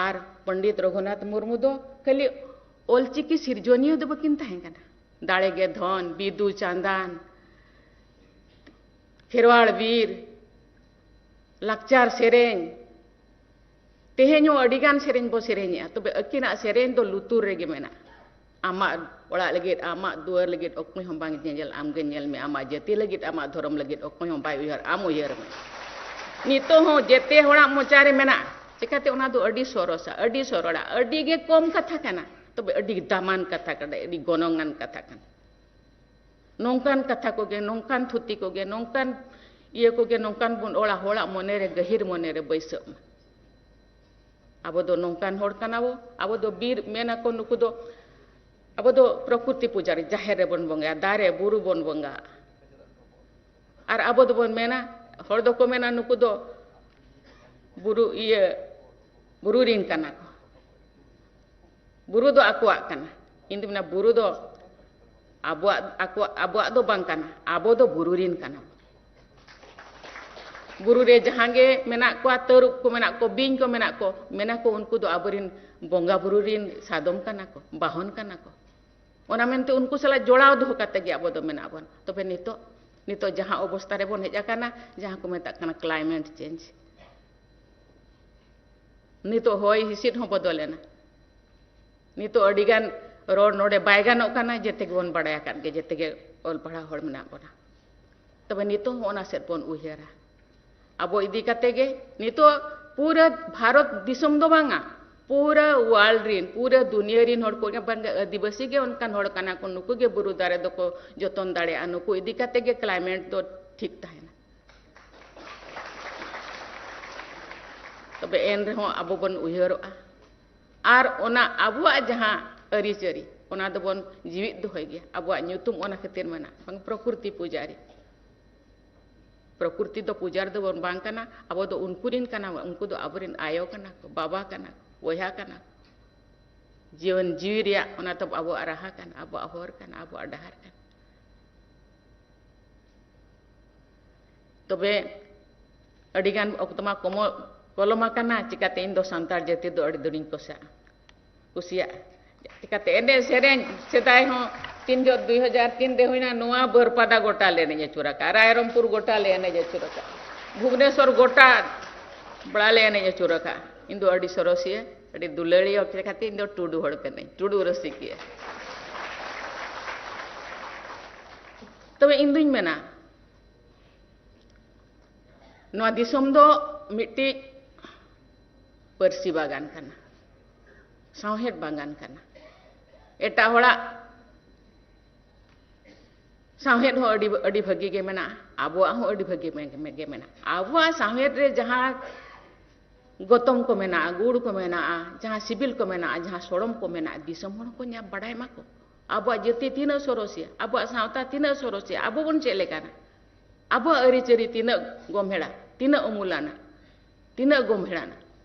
ᱟᱨ ᱯᱚᱱᱰᱤᱛ ᱨᱚᱜᱷᱩᱱᱟᱛᱷ ᱢᱩᱨᱢᱩ ᱫᱚ ᱠᱷᱟᱹᱞᱤ ᱚᱞᱪᱤᱠᱤ ᱥᱤᱨᱡᱚᱱᱤᱭᱟᱹ ᱫᱚ ᱵᱟᱹᱠᱤᱱ ᱛᱟᱦᱮᱸ ᱠᱟᱱᱟ, ᱫᱟᱲᱮ ᱜᱮ ᱫᱷᱚᱱ, ᱵᱤᱫᱩ ᱪᱟᱸᱫᱟᱱ, ᱠᱷᱮᱨᱣᱟᱲ ᱵᱤᱨ, ᱞᱟᱠᱪᱟᱨ ᱥᱮᱨᱮᱧ, ᱛᱮᱦᱮᱧ ᱦᱚᱸ ᱟᱹᱰᱤ ᱜᱟᱱ ᱥᱮᱨᱮᱧ ᱵᱚ ᱥᱮᱨᱮᱧᱮᱜᱼᱟ, ᱛᱚᱵᱮ ᱟᱹᱠᱤᱱᱟᱜ ᱥᱮᱨᱮᱧ ᱫᱚ ᱞᱩᱛᱩᱨ ᱨᱮᱜᱮ ᱢᱮᱱᱟᱜᱼᱟ᱾ ᱟᱢᱟᱜ ᱚᱲᱟᱜ ᱞᱟᱹᱜᱤᱫ, ᱟᱢᱟᱜ ᱫᱩᱣᱟᱹᱨ ᱞᱟᱹᱜᱤᱫ ᱚᱠᱚᱭ ᱦᱚᱸ ᱵᱟᱝ ᱧᱮᱧᱮᱞ, ᱟᱢ ᱜᱮ ᱧᱮᱞ ᱢᱮ᱾ ᱟᱢᱟᱜ ᱡᱟᱹᱛᱤ ᱞᱟᱹᱜᱤᱫ, ᱟᱢᱟᱜ ᱫᱷᱚᱨᱚᱢ ᱞᱟᱹᱜᱤᱫ ᱚᱠᱚᱭ ᱦᱚᱸ ᱵᱟᱭ ᱩᱭᱦᱟᱹᱨ, ᱟᱢ ᱩᱭᱦᱟᱹᱨ ᱢᱮ᱾ ᱱᱤᱛᱚᱜ ᱦᱚᱸ ᱡᱮᱛᱮ ᱦᱚᱲᱟᱜ ᱢᱚᱪᱟ ᱨᱮ ᱢᱮᱱᱟᱜᱼᱟ᱾ ᱪᱮᱠᱟᱛᱮ? ᱚᱱᱟ ᱫᱚ ᱟᱹᱰᱤ ᱥᱚᱨᱚᱥᱟ, ᱟᱹᱰᱤ ᱥᱚᱨᱚᱲᱟ, ᱟᱹᱰᱤ ᱜᱮ ᱠᱚᱢ ᱠᱟᱛᱷᱟ ᱠᱟᱱᱟ, ᱛᱚᱵᱮ ᱟᱹᱰᱤ ᱫᱟᱢᱟᱱ ᱠᱟᱛᱷᱟ ᱠᱟᱱᱟ, ᱟᱹᱰᱤ ᱜᱚᱱᱚᱝᱟᱱ ᱠᱟᱛᱷᱟ ᱠᱟᱱᱟ᱾ ᱱᱚᱝᱠᱟᱱ ᱠᱟᱛᱷᱟ ᱠᱚᱜᱮ, ᱱᱚᱝᱠᱟᱱ ᱛᱷᱩᱛᱤ ᱠᱚᱜᱮ, ᱱᱚᱝᱠᱟᱱ ᱤᱭᱟᱹ ᱠᱚᱜᱮ, ᱱᱚᱝᱠᱟᱱ ᱵᱚᱱ ᱚᱞᱟ, ᱦᱚᱲᱟᱜ ᱢᱚᱱᱮᱨᱮ, ᱜᱟᱹᱦᱤᱨ ᱢᱚᱱᱮᱨᱮ ᱵᱟᱹᱭᱥᱟᱹᱜ ᱢᱟ᱾ ᱟᱵᱚ ᱫᱚ ᱱᱚᱝᱠᱟᱱ ᱦᱚᱲ ᱠᱟᱱᱟ ᱵᱚ, ᱟᱵᱚ ᱫᱚ ᱵᱤᱨ, ᱢᱮᱱᱟᱠᱚ ᱱᱩᱠᱩ ᱫᱚ, ᱟᱵᱚ ᱫᱚ ᱯᱨᱚᱠᱨᱤᱛᱤ ᱯᱩᱡᱟᱨᱤ, ᱡᱟᱦᱮᱨ ᱨᱮᱵᱚᱱ ᱵᱚᱸᱜᱟᱭᱟ, ᱫᱟᱨᱮ ᱵᱩᱨᱩ ᱵᱚᱱ ᱵᱚᱸᱜᱟᱜᱼᱟ᱾ ᱟᱨ ᱟᱵᱚ ᱫᱚᱵᱚᱱ ᱢᱮᱱᱟ, ᱦᱚᱲ ᱫᱚᱠᱚ ᱢᱮᱱᱟ ᱱᱩᱠᱩ ᱫᱚ ᱵᱩᱨᱩ, ᱤᱭᱟᱹ, ᱵᱩᱨᱩ ᱨᱤᱱ ᱠᱟᱱᱟ ᱠᱚ, ᱵᱩᱨᱩ ᱫᱚ ᱟᱠᱚᱣᱟᱜ ᱠᱟᱱᱟ᱾ ᱤᱧ ᱫᱚ ᱢᱮᱱᱟ, ᱵᱩᱨᱩ ᱫᱚ ᱟᱵᱚᱣᱟᱜ, ᱟᱠᱚᱣᱟᱜ, ᱟᱵᱚᱣᱟᱜ ᱫᱚ ᱵᱟᱝ ᱠᱟᱱᱟ, ᱟᱵᱚ ᱫᱚ ᱵᱩᱨᱩ ᱨᱤᱱ ᱠᱟᱱᱟ ᱵᱚᱱ᱾ ᱵᱩᱨᱩ ᱨᱮ ᱡᱟᱦᱟᱸ ᱜᱮ ᱢᱮᱱᱟᱜ ᱠᱚᱣᱟ, ᱛᱟᱹᱨᱩᱵ ᱠᱚ ᱢᱮᱱᱟᱜ ᱠᱚ, ᱵᱤᱧ ᱠᱚ ᱢᱮᱱᱟᱜ ᱠᱚ, ᱢᱮᱱᱟ ᱠᱚ ᱩᱱᱠᱩ ᱫᱚ ᱟᱵᱚᱨᱮᱱ ᱵᱚᱸᱜᱟ ᱵᱩᱨᱩ ᱨᱮᱱ ᱥᱟᱫᱚᱢ ᱠᱟᱱᱟ ᱠᱚ, ᱵᱟᱦᱚᱱ ᱠᱟᱱᱟ ᱠᱚ᱾ ᱚᱱᱟ ᱢᱮᱱᱛᱮ ᱩᱱᱠᱩ ᱥᱟᱞᱟᱜ ᱡᱚᱲᱟᱣ ᱫᱚᱦᱚ ᱠᱟᱛᱮ ᱜᱮ ᱟᱵᱚ ᱫᱚ ᱢᱮᱱᱟᱜ ᱵᱚᱱ᱾ ᱛᱚᱵᱮ ᱱᱤᱛᱚᱜ, ᱱᱤᱛᱚᱜ ᱡᱟᱦᱟᱸ ᱚᱵᱚᱥᱛᱟ ᱨᱮᱵᱚᱱ ᱦᱮᱡ ᱟᱠᱟᱱᱟ, ᱡᱟᱦᱟᱸ ᱠᱚ ᱢᱮᱛᱟᱜ ᱠᱟᱱᱟ climate change, ᱱᱤᱛᱚᱜ ᱦᱚᱭ ᱦᱤᱸᱥᱤᱫ ᱦᱚᱸ ᱵᱚᱫᱚᱞᱮᱱᱟ᱾ ᱱᱤᱛᱚᱜ ᱟᱹᱰᱤᱜᱟᱱ ᱨᱚᱲ ᱱᱚᱰᱮ ᱵᱟᱭ ᱜᱟᱱᱚᱜ ᱠᱟᱱᱟ, ᱡᱮᱛᱮ ᱜᱮᱵᱚᱱ ᱵᱟᱲᱟᱭ ᱟᱠᱟᱫ ᱜᱮ, ᱡᱮᱛᱮ ᱜᱮ ᱚᱞ ᱯᱟᱲᱦᱟᱣ ᱦᱚᱲ ᱢᱮᱱᱟᱜ ᱵᱚᱱᱟ᱾ ᱛᱚᱵᱮ ᱱᱤᱛᱚᱜ ᱦᱚᱸ ᱚᱱᱟ ᱥᱮᱫ ᱵᱚᱱ ᱩᱭᱦᱟᱹᱨᱟ᱾ ᱟᱵᱚ ᱤᱫᱤ ᱠᱟᱛᱮ ᱜᱮ ᱱᱤᱛᱚᱜ ᱯᱩᱨᱟᱹ ᱵᱷᱟᱨᱚᱛ ᱫᱤᱥᱚᱢ ᱫᱚ ᱵᱟᱝᱟ, ᱯᱩᱨᱟᱹ world ᱨᱤᱱ, ᱯᱩᱨᱟᱹ ᱫᱩᱱᱤᱭᱟᱹ ᱨᱤᱱ ᱦᱚᱲ ᱠᱚ, ᱵᱟᱝ ᱟᱹᱫᱤᱵᱟᱹᱥᱤ ᱜᱮ ᱚᱱᱠᱟᱱ ᱦᱚᱲ ᱠᱟᱱᱟ ᱠᱚ, ᱱᱩᱠᱩ ᱜᱮ ᱵᱩᱨᱩ ᱫᱟᱨᱮ ᱫᱚᱠᱚ ᱡᱚᱛᱚᱱ ᱫᱟᱲᱮᱭᱟᱜᱼᱟ, ᱱᱩᱠᱩ ᱤᱫᱤ ᱠᱟᱛᱮ ᱜᱮ climate ᱫᱚ ᱴᱷᱤᱠ ᱛᱟᱦᱮᱱᱟ᱾ ᱛᱚᱵᱮ ᱮᱱ ᱨᱮᱦᱚᱸ ᱟᱵᱚ ᱵᱚᱱ ᱩᱭᱦᱟᱹᱨᱚᱜᱼᱟ᱾ ᱟᱨ ᱚᱱᱟ ᱟᱵᱚᱣᱟᱜ ᱡᱟᱦᱟᱸ ᱟᱹᱨᱤᱪᱟᱹᱞᱤ, ᱚᱱᱟ ᱫᱚᱵᱚᱱ ᱡᱤᱣᱤᱫ ᱫᱚᱦᱚᱭ ᱜᱮᱭᱟ᱾ ᱟᱵᱚᱣᱟᱜ ᱧᱩᱛᱩᱢ ᱚᱱᱟ ᱠᱷᱟᱹᱛᱤᱨ ᱢᱮᱱᱟᱜᱼᱟ, ᱵᱟᱝ ᱯᱨᱚᱠᱨᱤᱛᱤ ᱯᱩᱡᱟᱨᱤ᱾ ᱯᱨᱚᱠᱨᱤᱛᱤ ᱫᱚ ᱯᱩᱡᱟᱨᱤ ᱫᱚᱵᱚᱱ ᱵᱟᱝ ᱠᱟᱱᱟ, ᱟᱵᱚ ᱫᱚ ᱩᱱᱠᱩ ᱨᱤᱱ ᱠᱟᱱᱟ ᱵᱚᱱ, ᱩᱱᱠᱩ ᱫᱚ ᱟᱵᱚᱨᱮᱱ ᱟᱭᱳ ᱠᱟᱱᱟ ᱠᱚ, ᱵᱟᱵᱟ ᱠᱟᱱᱟ ᱠᱚ, ᱵᱚᱭᱦᱟ ᱠᱟᱱᱟ ᱠᱚ᱾ ᱡᱤᱭᱚᱱ ᱡᱤᱣᱤ ᱨᱮᱭᱟᱜ ᱚᱱᱟ ᱛᱟᱵᱚ ᱟᱵᱚᱣᱟᱜ ᱨᱟᱦᱟ ᱠᱟᱱᱟ, ᱟᱵᱚᱣᱟᱜ ᱦᱚᱨ ᱠᱟᱱᱟ, ᱟᱵᱚᱣᱟᱜ ᱰᱟᱦᱟᱨ ᱠᱟᱱᱟ᱾ ᱛᱚᱵᱮ ᱟᱹᱰᱤᱜᱟᱱ ᱚᱠᱛᱚ ᱢᱟ ᱠᱚᱢᱚ-, ᱯᱚᱞᱚᱢ ᱟᱠᱟᱱᱟ, ᱪᱤᱠᱟᱹᱛᱮ ᱤᱧ ᱫᱚ ᱥᱟᱱᱛᱟᱲ ᱡᱟᱹᱛᱤ ᱫᱚ ᱟᱹᱰᱤ ᱫᱩᱨᱤᱧ ᱠᱚᱥᱟᱜᱼᱟ, ᱠᱩᱥᱤᱭᱟᱜᱼᱟ᱾ ᱪᱤᱠᱟᱹᱛᱮ ᱮᱱᱮᱡ ᱥᱮᱨᱮᱧ ᱥᱮᱫᱟᱭ ᱦᱚᱸ ᱛᱤᱱ ᱡᱚᱦᱚᱜ ᱫᱩᱭ ᱦᱟᱡᱟᱨ ᱛᱤᱱ ᱨᱮ ᱦᱩᱭᱱᱟ, ᱱᱚᱣᱟ ᱵᱟᱹᱨᱯᱟᱫᱟ ᱜᱚᱴᱟ ᱞᱮ ᱮᱱᱮᱡ ᱟᱹᱪᱩᱨ ᱟᱠᱟᱫᱼᱟ, ᱨᱟᱭᱨᱚᱝᱯᱩᱨ ᱜᱚᱴᱟ ᱞᱮ ᱮᱱᱮᱡ ᱟᱹᱪᱩᱨ ᱟᱠᱟᱫᱼᱟ, ᱵᱷᱩᱵᱽᱱᱮᱥᱚᱨ ᱜᱚᱴᱟ ᱵᱟᱲᱟ ᱞᱮ ᱮᱱᱮᱡ ᱟᱹᱪᱩᱨ ᱟᱠᱟᱫᱼᱟ᱾ ᱤᱧ ᱫᱚ ᱟᱹᱰᱤ ᱥᱚᱨᱚᱥᱤᱭᱟᱹ, ᱟᱹᱰᱤ ᱫᱩᱞᱟᱹᱲᱤᱭᱟᱹ ᱦᱚᱲ ᱠᱟᱛᱮ ᱤᱧ ᱫᱚ ᱴᱩᱰᱩ ᱦᱚᱲ ᱠᱟᱹᱱᱟᱹᱧ, ᱴᱩᱰᱩ ᱨᱩᱥᱤᱠᱤᱭᱟᱹ᱾ ᱛᱚᱵᱮ ᱤᱧ ᱫᱩᱧ ᱢᱮᱱᱟ, ᱱᱚᱣᱟ ᱫᱤᱥᱚᱢ ᱫᱚ ᱢᱤᱫᱴᱤᱡ ᱯᱟᱹᱨᱥᱤ ᱵᱟᱜᱟᱱ ᱠᱟᱱᱟ, ᱥᱟᱶᱦᱮᱫ ᱵᱟᱜᱟᱱ ᱠᱟᱱᱟ᱾ ᱮᱴᱟᱜ ᱦᱚᱲᱟᱜ ᱥᱟᱶᱦᱮᱫ ᱦᱚᱸ ᱟᱹᱰᱤ, ᱟᱹᱰᱤ ᱵᱷᱟᱹᱜᱤ ᱜᱮ ᱢᱮᱱᱟᱜᱼᱟ, ᱟᱵᱚᱣᱟᱜ ᱦᱚᱸ ᱟᱹᱰᱤ ᱵᱷᱟᱹᱜᱤ ᱜᱮ ᱢᱮᱱᱟᱜᱼᱟ᱾ ᱟᱵᱚᱣᱟᱜ ᱥᱟᱶᱦᱮᱫ ᱨᱮ ᱡᱟᱦᱟᱸ ᱜᱚᱛᱚᱢ ᱠᱚ ᱢᱮᱱᱟᱜᱼᱟ, ᱜᱩᱲ ᱠᱚ ᱢᱮᱱᱟᱜᱼᱟ, ᱡᱟᱦᱟᱸ ᱥᱤᱵᱤᱞ ᱠᱚ ᱢᱮᱱᱟᱜᱼᱟ, ᱡᱟᱦᱟᱸ ᱥᱚᱲᱚᱢ ᱠᱚ ᱢᱮᱱᱟᱜᱼᱟ, ᱫᱤᱥᱚᱢ ᱦᱚᱲ ᱠᱚ ᱧᱟᱢ ᱵᱟᱲᱟᱭ ᱢᱟᱠᱚ᱾ ᱟᱵᱚᱣᱟᱜ ᱡᱟᱹᱛᱤ ᱛᱤᱱᱟᱹᱜ ᱥᱚᱨᱚᱥᱤᱭᱟ, ᱟᱵᱚᱣᱟᱜ ᱥᱟᱶᱛᱟ ᱛᱤᱱᱟᱹᱜ ᱥᱚᱨᱚᱥᱤᱭᱟ, ᱟᱵᱚ ᱵᱚᱱ ᱪᱮᱫ ᱞᱮᱠᱟᱱᱟ, ᱟᱵᱚᱣᱟᱜ ᱟᱹᱨᱤᱪᱟᱹᱞᱤ ᱛᱤᱱᱟᱹᱜ ᱜᱚᱢᱦᱮᱲᱟ, ᱛᱤᱱᱟᱹᱜ ᱩᱢᱩᱞᱟᱱᱟ, ᱛᱤᱱᱟᱹᱜ ᱜᱚᱢᱦᱮᱲᱟᱱᱟ,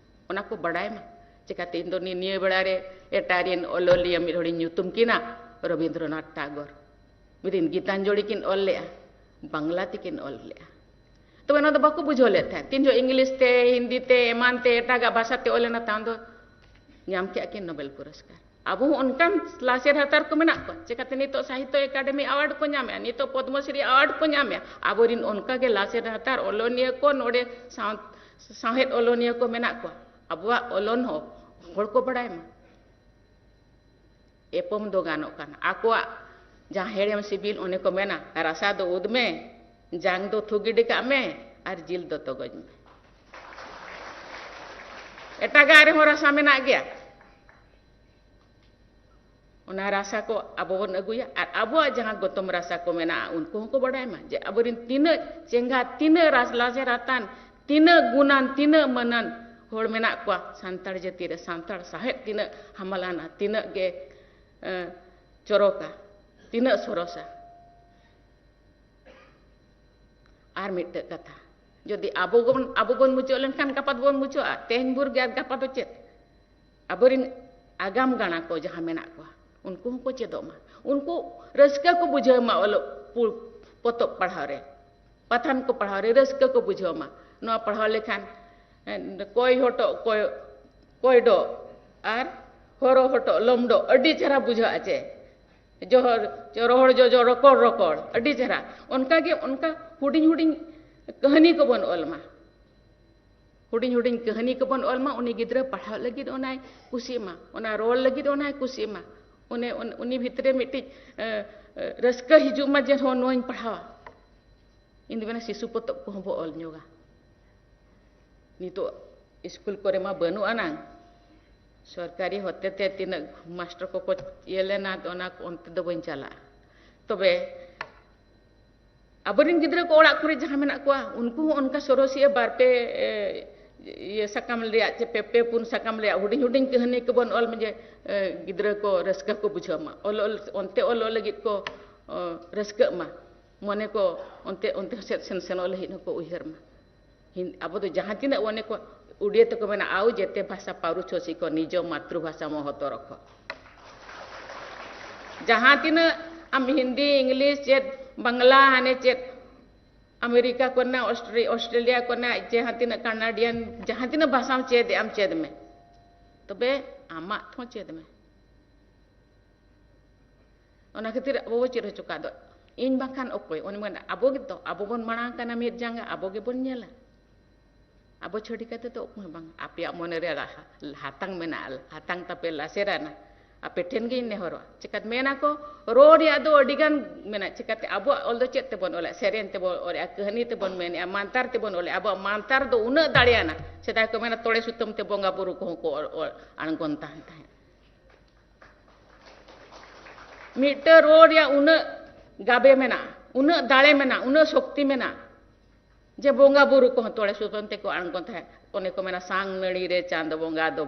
ᱚᱱᱟ ᱠᱚ ᱵᱟᱲᱟᱭ ᱢᱟ᱾ ᱪᱤᱠᱟᱹᱛᱮ ᱤᱧ ᱫᱚ ᱱᱤ-, ᱱᱤᱭᱟᱹ ᱵᱮᱲᱟ ᱨᱮ ᱮᱴᱟᱜ ᱨᱮᱱ ᱚᱞᱚᱞᱤᱭᱟᱹ ᱢᱤᱫ ᱦᱚᱲᱤᱧ ᱧᱩᱛᱩᱢ ᱠᱤᱱᱟ, ᱨᱚᱵᱤᱱᱫᱨᱚᱱᱟᱛᱷ ᱴᱟᱜᱚᱨ᱾ ᱢᱤᱫ ᱫᱤᱱ ᱜᱤᱛᱟᱧᱡᱚᱞᱤ ᱠᱤᱱ ᱚᱞ ᱞᱮᱜᱼᱟ, ᱵᱟᱝᱞᱟ ᱛᱮᱠᱤᱱ ᱚᱞ ᱞᱮᱜᱼᱟ᱾ ᱛᱚᱵᱮ ᱚᱱᱟ ᱫᱚ ᱵᱟᱠᱚ ᱵᱩᱡᱷᱟᱹᱣ ᱞᱮᱫ ᱛᱟᱦᱮᱸᱫ᱾ ᱛᱤᱱ ᱡᱚᱦᱚᱜ ᱤᱝᱞᱤᱥ ᱛᱮ, ᱦᱤᱱᱫᱤ ᱛᱮ, ᱮᱢᱟᱱ ᱛᱮ, ᱮᱴᱟᱜᱟᱜ ᱵᱷᱟᱥᱟ ᱛᱮ ᱚᱞ ᱮᱱᱟ, ᱛᱟᱭᱚᱢ ᱫᱚ ᱧᱟᱢ ᱠᱮᱜᱼᱟ ᱠᱤᱱ ᱱᱳᱵᱮᱞ ᱯᱩᱨᱚᱥᱠᱟᱨ᱾ ᱟᱵᱚ ᱦᱚᱸ ᱚᱱᱠᱟᱱ ᱞᱟᱥᱮᱨ ᱦᱟᱛᱟᱨ ᱠᱚ ᱢᱮᱱᱟᱜ ᱠᱚᱣᱟ, ᱪᱮᱠᱟᱛᱮ ᱱᱤᱛᱚᱜ ᱥᱟᱦᱤᱛᱛᱚ ᱮᱠᱟᱰᱮᱢᱤ ᱟᱣᱟᱨᱰ ᱠᱚ ᱧᱟᱢᱮᱜᱼᱟ, ᱱᱤᱛᱚᱜ ᱯᱚᱫᱽᱢᱚᱥᱨᱤ ᱟᱣᱟᱨᱰ ᱠᱚ ᱧᱟᱢᱮᱜᱼᱟ᱾ ᱟᱵᱚᱨᱤᱱ ᱚᱱᱠᱟᱜᱮ ᱞᱟᱥᱮᱨ ᱦᱟᱛᱟᱨ ᱚᱞᱚᱱᱤᱭᱟᱹ ᱠᱚ ᱱᱚᱰᱮ ᱥᱟᱶ-, ᱥᱟᱶᱦᱮᱫ ᱚᱞᱚᱱᱤᱭᱟᱹ ᱠᱚ ᱢᱮᱱᱟᱜ ᱠᱚᱣᱟ᱾ ᱟᱵᱚᱣᱟᱜ ᱚᱞᱚᱱ ᱦᱚᱸ ᱦᱚᱲ ᱠᱚ ᱵᱟᱲᱟᱭ ᱢᱟ᱾ ᱮᱯᱚᱢ ᱫᱚ ᱜᱟᱱᱚᱜ ᱠᱟᱱᱟ᱾ ᱟᱠᱚᱣᱟᱜ ᱡᱟᱦᱟᱸ ᱦᱮᱲᱮᱢ ᱥᱤᱵᱤᱞ, ᱚᱱᱮ ᱠᱚ ᱢᱮᱱᱟ, "ᱨᱟᱥᱟ ᱫᱚ ᱩᱫ ᱢᱮ, ᱡᱟᱝ ᱫᱚ ᱛᱷᱩ ᱜᱤᱰᱤ ᱠᱟᱜ ᱢᱮ, ᱟᱨ ᱡᱤᱞ ᱫᱚ ᱛᱚᱜᱚᱡ ᱢᱮ᱾" ᱮᱴᱟᱜᱟᱜ ᱨᱮᱦᱚᱸ ᱨᱟᱥᱟ ᱢᱮᱱᱟᱜ ᱜᱮᱭᱟ᱾ ᱚᱱᱟ ᱨᱟᱥᱟ ᱠᱚ ᱟᱵᱚ ᱵᱚᱱ ᱟᱹᱜᱩᱭᱟ, ᱟᱨ ᱟᱵᱚᱣᱟᱜ ᱡᱟᱦᱟᱸ ᱜᱚᱛᱚᱢ ᱨᱟᱥᱟ ᱠᱚ ᱢᱮᱱᱟᱜᱼᱟ, ᱩᱱᱠᱩ ᱦᱚᱸᱠᱚ ᱵᱟᱰᱟᱭ ᱢᱟ ᱡᱮ ᱟᱵᱚᱨᱮᱱ ᱛᱤᱱᱟᱹᱜ ᱪᱮᱸᱜᱷᱟ, ᱛᱤᱱᱟᱹᱜ ᱨᱟᱥ-, ᱞᱟᱥᱮᱨ ᱦᱟᱛᱟᱱ, ᱛᱤᱱᱟᱹᱜ ᱜᱩᱱᱟᱱ, ᱛᱤᱱᱟᱹᱜ ᱢᱟᱹᱱᱟᱱ ᱦᱚᱲ ᱢᱮᱱᱟᱜ ᱠᱚᱣᱟ ᱥᱟᱱᱛᱟᱲ ᱡᱟᱹᱛᱤ ᱨᱮ, ᱥᱟᱱᱛᱟᱲ ᱥᱟᱶᱦᱮᱫ ᱛᱤᱱᱟᱹᱜ ᱦᱟᱢᱟᱞᱟᱱᱟ, ᱛᱤᱱᱟᱹᱜ ᱜᱮ ᱮ, ᱪᱚᱨᱚᱠᱟ, ᱛᱤᱱᱟᱹᱜ ᱥᱚᱨᱚᱥᱟ᱾ ᱟᱨ ᱢᱤᱫᱴᱮᱡ ᱠᱟᱛᱷᱟ, ᱡᱩᱫᱤ ᱟᱵᱚ ᱵᱚᱱ, ᱟᱵᱚ ᱵᱚᱱ ᱢᱩᱪᱟᱹᱫ ᱞᱮᱱᱠᱷᱟᱱ ᱜᱟᱯᱟ ᱫᱚᱵᱚᱱ ᱢᱩᱪᱟᱹᱫᱼᱟ, ᱛᱮᱦᱮᱧ ᱵᱷᱳᱨ ᱜᱮ ᱟᱨ ᱜᱟᱯᱟ ᱫᱚ ᱪᱮᱫ? ᱟᱵᱚᱨᱮᱱ ᱟᱜᱟᱢ ᱜᱟᱬᱟ ᱠᱚ ᱡᱟᱦᱟᱸ ᱢᱮᱱᱟᱜ ᱠᱚᱣᱟ, ᱩᱱᱠᱩ ᱦᱚᱸᱠᱚ ᱪᱮᱫᱚᱜ ᱢᱟ, ᱩᱱᱠᱩ ᱨᱟᱹᱥᱠᱟᱹ ᱠᱚ ᱵᱩᱡᱷᱟᱹᱣ ᱢᱟ ᱚᱞᱚᱜ ᱯᱚ-, ᱯᱚᱛᱚᱵ ᱯᱟᱲᱦᱟᱣ ᱨᱮ, ᱯᱟᱛᱷᱟᱢ ᱠᱚ ᱯᱟᱲᱦᱟᱣ ᱨᱮ ᱨᱟᱹᱥᱠᱟᱹ ᱠᱚ ᱵᱩᱡᱷᱟᱹᱣ ᱢᱟ᱾ ᱱᱚᱣᱟ ᱯᱟᱲᱦᱟᱣ ᱞᱮᱠᱷᱟᱱ ᱮ, ᱠᱚᱭ ᱦᱚᱴᱚᱜ ᱠᱚᱭ, ᱠᱚᱭᱰᱚᱜ ᱟᱨ ᱦᱚᱨᱚ ᱦᱚᱴᱚᱜ ᱞᱚᱢᱰᱚᱜ ᱟᱹᱰᱤ ᱪᱮᱦᱨᱟ ᱵᱩᱡᱷᱟᱹᱜᱼᱟ ᱪᱮ? ᱡᱚᱦᱚᱨ, ᱨᱚᱦᱚᱲ ᱡᱚᱡᱚ ᱨᱚᱠᱚᱲ ᱨᱚᱠᱚᱲ, ᱟᱹᱰᱤ ᱪᱮᱦᱨᱟ᱾ ᱚᱱᱠᱟ ᱜᱮ, ᱚᱱᱠᱟ ᱦᱩᱰᱤᱧ ᱦᱩᱰᱤᱧ ᱠᱟᱹᱦᱱᱤ ᱠᱚᱵᱚᱱ ᱚᱞ ᱢᱟ, ᱦᱩᱰᱤᱧ ᱦᱩᱰᱤᱧ ᱠᱟᱹᱦᱱᱤ ᱠᱚᱵᱚᱱ ᱚᱞ ᱢᱟ, ᱩᱱᱤ ᱜᱤᱫᱽᱨᱟᱹ ᱯᱟᱲᱦᱟᱜ ᱞᱟᱹᱜᱤᱫ ᱚᱱᱟᱭ ᱠᱩᱥᱤᱜ ᱢᱟ, ᱚᱱᱟ ᱨᱚᱲ ᱞᱟᱹᱜᱤᱫ ᱚᱱᱟᱭ ᱠᱩᱥᱤᱜ ᱢᱟ, ᱚᱱᱮ ᱩᱱ-, ᱩᱱᱤ ᱵᱷᱤᱛᱨᱤ ᱢᱤᱫᱴᱤᱡ ᱮ, ᱮ, ᱨᱟᱹᱥᱠᱟᱹ ᱦᱤᱡᱩᱜ ᱢᱟ ᱡᱮ ᱦᱚᱸ ᱱᱚᱣᱟᱧ ᱯᱟᱲᱦᱟᱣᱟ᱾ ᱤᱧ ᱫᱚ ᱢᱮᱱᱟ ᱥᱤᱥᱩ ᱯᱚᱛᱚᱵ ᱠᱚᱦᱚᱸ ᱵᱚ ᱚᱞ ᱧᱚᱜᱟ᱾ ᱱᱤᱛᱚᱜ ᱥᱠᱩᱞ ᱠᱚᱨᱮ ᱢᱟ ᱵᱟᱹᱱᱩᱜ ᱟᱱᱟᱝ, ᱥᱚᱨᱠᱟᱨᱤ ᱦᱚᱛᱮᱛᱮ ᱛᱤᱱᱟᱹᱜ ᱢᱟᱥᱴᱟᱨ ᱠᱚᱠᱚ ᱤᱭᱟᱹ ᱞᱮᱱᱟ, ᱚᱱᱟ ᱠᱚ ᱚᱱᱛᱮ ᱫᱚ ᱵᱟᱹᱧ ᱪᱟᱞᱟᱜᱼᱟ᱾ ᱛᱚᱵᱮ ᱟᱵᱚᱨᱮᱱ ᱜᱤᱫᱽᱨᱟᱹ ᱠᱚ ᱚᱲᱟᱜ ᱠᱚᱨᱮ ᱡᱟᱦᱟᱸ ᱢᱮᱱᱟᱜ ᱠᱚᱣᱟ, ᱩᱱᱠᱩ ᱦᱚᱸ ᱚᱱᱠᱟ ᱥᱚᱨᱚᱥᱤᱭᱟᱹ ᱵᱟᱨ ᱯᱮ, ᱮ, ᱤᱭᱟᱹ ᱥᱟᱠᱟᱢ ᱨᱮᱭᱟᱜ ᱪᱮ ᱯᱮ, ᱯᱮ ᱯᱩᱱ ᱥᱟᱠᱟᱢ ᱨᱮᱭᱟᱜ ᱦᱩᱰᱤᱧ ᱦᱩᱰᱤᱧ ᱠᱟᱹᱦᱱᱤ ᱠᱚᱵᱚᱱ ᱚᱞ ᱢᱟ ᱡᱮ, ᱮ, ᱜᱤᱫᱽᱨᱟᱹ ᱠᱚ ᱨᱟᱹᱥᱠᱟᱹ ᱠᱚ ᱵᱩᱡᱷᱟᱹᱣ ᱢᱟ, ᱚᱞ, ᱚᱞ, ᱚᱱᱛᱮ ᱚᱞᱚᱜ ᱞᱟᱹᱜᱤᱫ ᱠᱚ, ᱚ, ᱨᱟᱹᱥᱠᱟᱹᱜ ᱢᱟ, ᱢᱚᱱᱮ ᱠᱚ ᱚᱱᱛᱮ, ᱚᱱᱛᱮ ᱥᱮᱫ ᱥᱮᱱ ᱥᱮᱱᱚᱜ ᱞᱟᱹᱜᱤᱫ ᱦᱚᱸᱠᱚ ᱩᱭᱦᱟᱹᱨ ᱢᱟ᱾ ᱦᱤᱱ-, ᱟᱵᱚ ᱫᱚ ᱡᱟᱦᱟᱸ ᱛᱤᱱᱟᱹᱜ ᱚᱱᱮ ᱠᱚ ᱩᱰᱤᱭᱟᱹ ᱛᱮᱠᱚ ᱢᱮᱱᱟ, "ᱟᱣ ᱡᱮᱛᱮ ᱵᱷᱟᱥᱟ ᱯᱟᱹᱨᱩ ᱪᱷᱚᱥᱤ ᱠᱚ, ᱱᱤᱡᱚ ᱢᱟᱛᱨᱩ ᱵᱷᱟᱥᱟ ᱢᱚᱦᱚᱛᱚ ᱨᱚᱠᱷᱚ᱾" ᱡᱟᱦᱟᱸ ᱛᱤᱱᱟᱹᱜ ᱟᱢ ᱦᱤᱱᱫᱤ, ᱤᱝᱞᱤᱥ, ᱪᱮᱫ ᱵᱟᱝᱞᱟ, ᱦᱟᱱᱮ ᱪᱮᱫ ᱟᱢᱮᱨᱤᱠᱟ ᱠᱚᱨᱮᱱᱟᱜ, ᱚᱥᱴᱨᱮ-, ᱚᱥᱴᱨᱮᱞᱤᱭᱟ ᱠᱚᱨᱮᱱᱟᱜ, ᱡᱟᱦᱟᱸ ᱛᱤᱱᱟᱹᱜ ᱠᱟᱱᱟᱰᱤᱭᱟᱱ, ᱡᱟᱦᱟᱸ ᱛᱤᱱᱟᱹᱜ ᱵᱷᱟᱥᱟᱢ ᱪᱮᱫ ᱮᱫ ᱟᱢ, ᱪᱮᱫ ᱢᱮ, ᱛᱚᱵᱮ ᱟᱢᱟᱜ ᱦᱚᱸ ᱪᱮᱫ ᱢᱮ᱾ ᱚᱱᱟ ᱠᱷᱟᱹᱛᱤᱨ ᱟᱵᱚ ᱵᱚ ᱪᱮᱫ ᱦᱚᱪᱚ ᱠᱟᱜ ᱫᱚ, ᱤᱧ ᱵᱟᱝᱠᱷᱟᱱ ᱚᱠᱚᱭ? ᱚᱱᱮ ᱢᱮᱱᱟ, ᱟᱵᱚ ᱜᱮᱛᱚ, ᱟᱵᱚ ᱵᱚᱱ ᱢᱟᱲᱟᱝ ᱠᱟᱱᱟ ᱢᱤᱫ ᱡᱟᱸᱜᱟ, ᱟᱵᱚ ᱜᱮᱵᱚᱱ ᱧᱮᱞᱟ᱾ ᱟᱵᱚ ᱪᱷᱟᱹᱲᱤ ᱠᱟᱛᱮ ᱫᱚ ᱚᱠᱚᱭ ᱦᱚᱸ ᱵᱟᱝ᱾ ᱟᱯᱮᱭᱟᱜ ᱢᱚᱱᱮ ᱨᱮ ᱦᱟ-, ᱦᱟᱛᱟᱝ ᱢᱮᱱᱟᱜᱼᱟ, ᱦᱟᱛᱟᱝ ᱛᱟᱯᱮ ᱞᱟᱥᱮᱨᱟᱱᱟ, ᱟᱯᱮ ᱴᱷᱮᱱ ᱜᱤᱧ ᱱᱮᱦᱚᱨᱚᱜᱼᱟ᱾ ᱪᱮᱠᱟᱛᱮ ᱢᱮᱱᱟ ᱠᱚ, ᱨᱚᱲ ᱨᱮᱭᱟᱜ ᱫᱚ ᱟᱹᱰᱤ ᱜᱟᱱ ᱢᱮᱱᱟᱜᱼᱟ᱾ ᱪᱮᱠᱟᱛᱮ ᱟᱵᱚᱣᱟᱜ ᱚᱞ ᱫᱚ ᱪᱮᱫ ᱛᱮᱵᱚᱱ ᱚᱞᱟ? ᱥᱮᱨᱮᱧ ᱛᱮᱵᱚᱱ ᱚᱞᱮᱜᱼᱟ, ᱠᱟᱹᱦᱱᱤ ᱛᱮᱵᱚᱱ ᱢᱮᱱᱮᱜᱼᱟ, ᱢᱟᱱᱛᱟᱨ ᱛᱮᱵᱚᱱ ᱚᱞᱮᱜᱼᱟ᱾ ᱟᱵᱚᱣᱟᱜ ᱢᱟᱱᱛᱟᱨ ᱫᱚ ᱩᱱᱟᱹᱜ ᱫᱟᱲᱮᱭᱟᱱᱟ, ᱥᱮᱫᱟᱭ ᱠᱚ ᱢᱮᱱᱟ, ᱛᱚᱲᱮ ᱥᱩᱛᱟᱹᱢ ᱛᱮ ᱵᱚᱸᱜᱟ ᱵᱩᱨᱩ ᱠᱚᱦᱚᱸ ᱠᱚ ᱚᱞ, ᱚᱞ, ᱟᱬᱜᱚᱱ ᱛᱟᱦᱮᱸ ᱛᱟᱦᱮᱸᱫ᱾ ᱢᱤᱫᱴᱟᱹᱝ ᱨᱚᱲ ᱨᱮᱭᱟᱜ ᱩᱱᱟᱹᱜ ᱜᱟᱵᱮ ᱢᱮᱱᱟᱜᱼᱟ, ᱩᱱᱟᱹᱜ ᱫᱟᱲᱮ ᱢᱮᱱᱟᱜᱼᱟ, ᱩᱱᱟᱹᱜ ᱥᱚᱠᱛᱤ ᱢᱮᱱᱟᱜᱼᱟ, ᱡᱮ ᱵᱚᱸᱜᱟ ᱵᱩᱨᱩ ᱠᱚᱦᱚᱸ ᱛᱚᱲᱮ ᱥᱩᱛᱟᱹᱢ ᱛᱮᱠᱚ ᱟᱬᱜᱚᱱ ᱛᱟᱦᱮᱸᱫ᱾ ᱚᱱᱮ ᱠᱚ ᱢᱮᱱᱟ, ᱥᱟᱝ ᱱᱟᱹᱲᱤ ᱨᱮ ᱪᱟᱸᱫᱚ ᱵᱚᱸᱜᱟ ᱫᱚ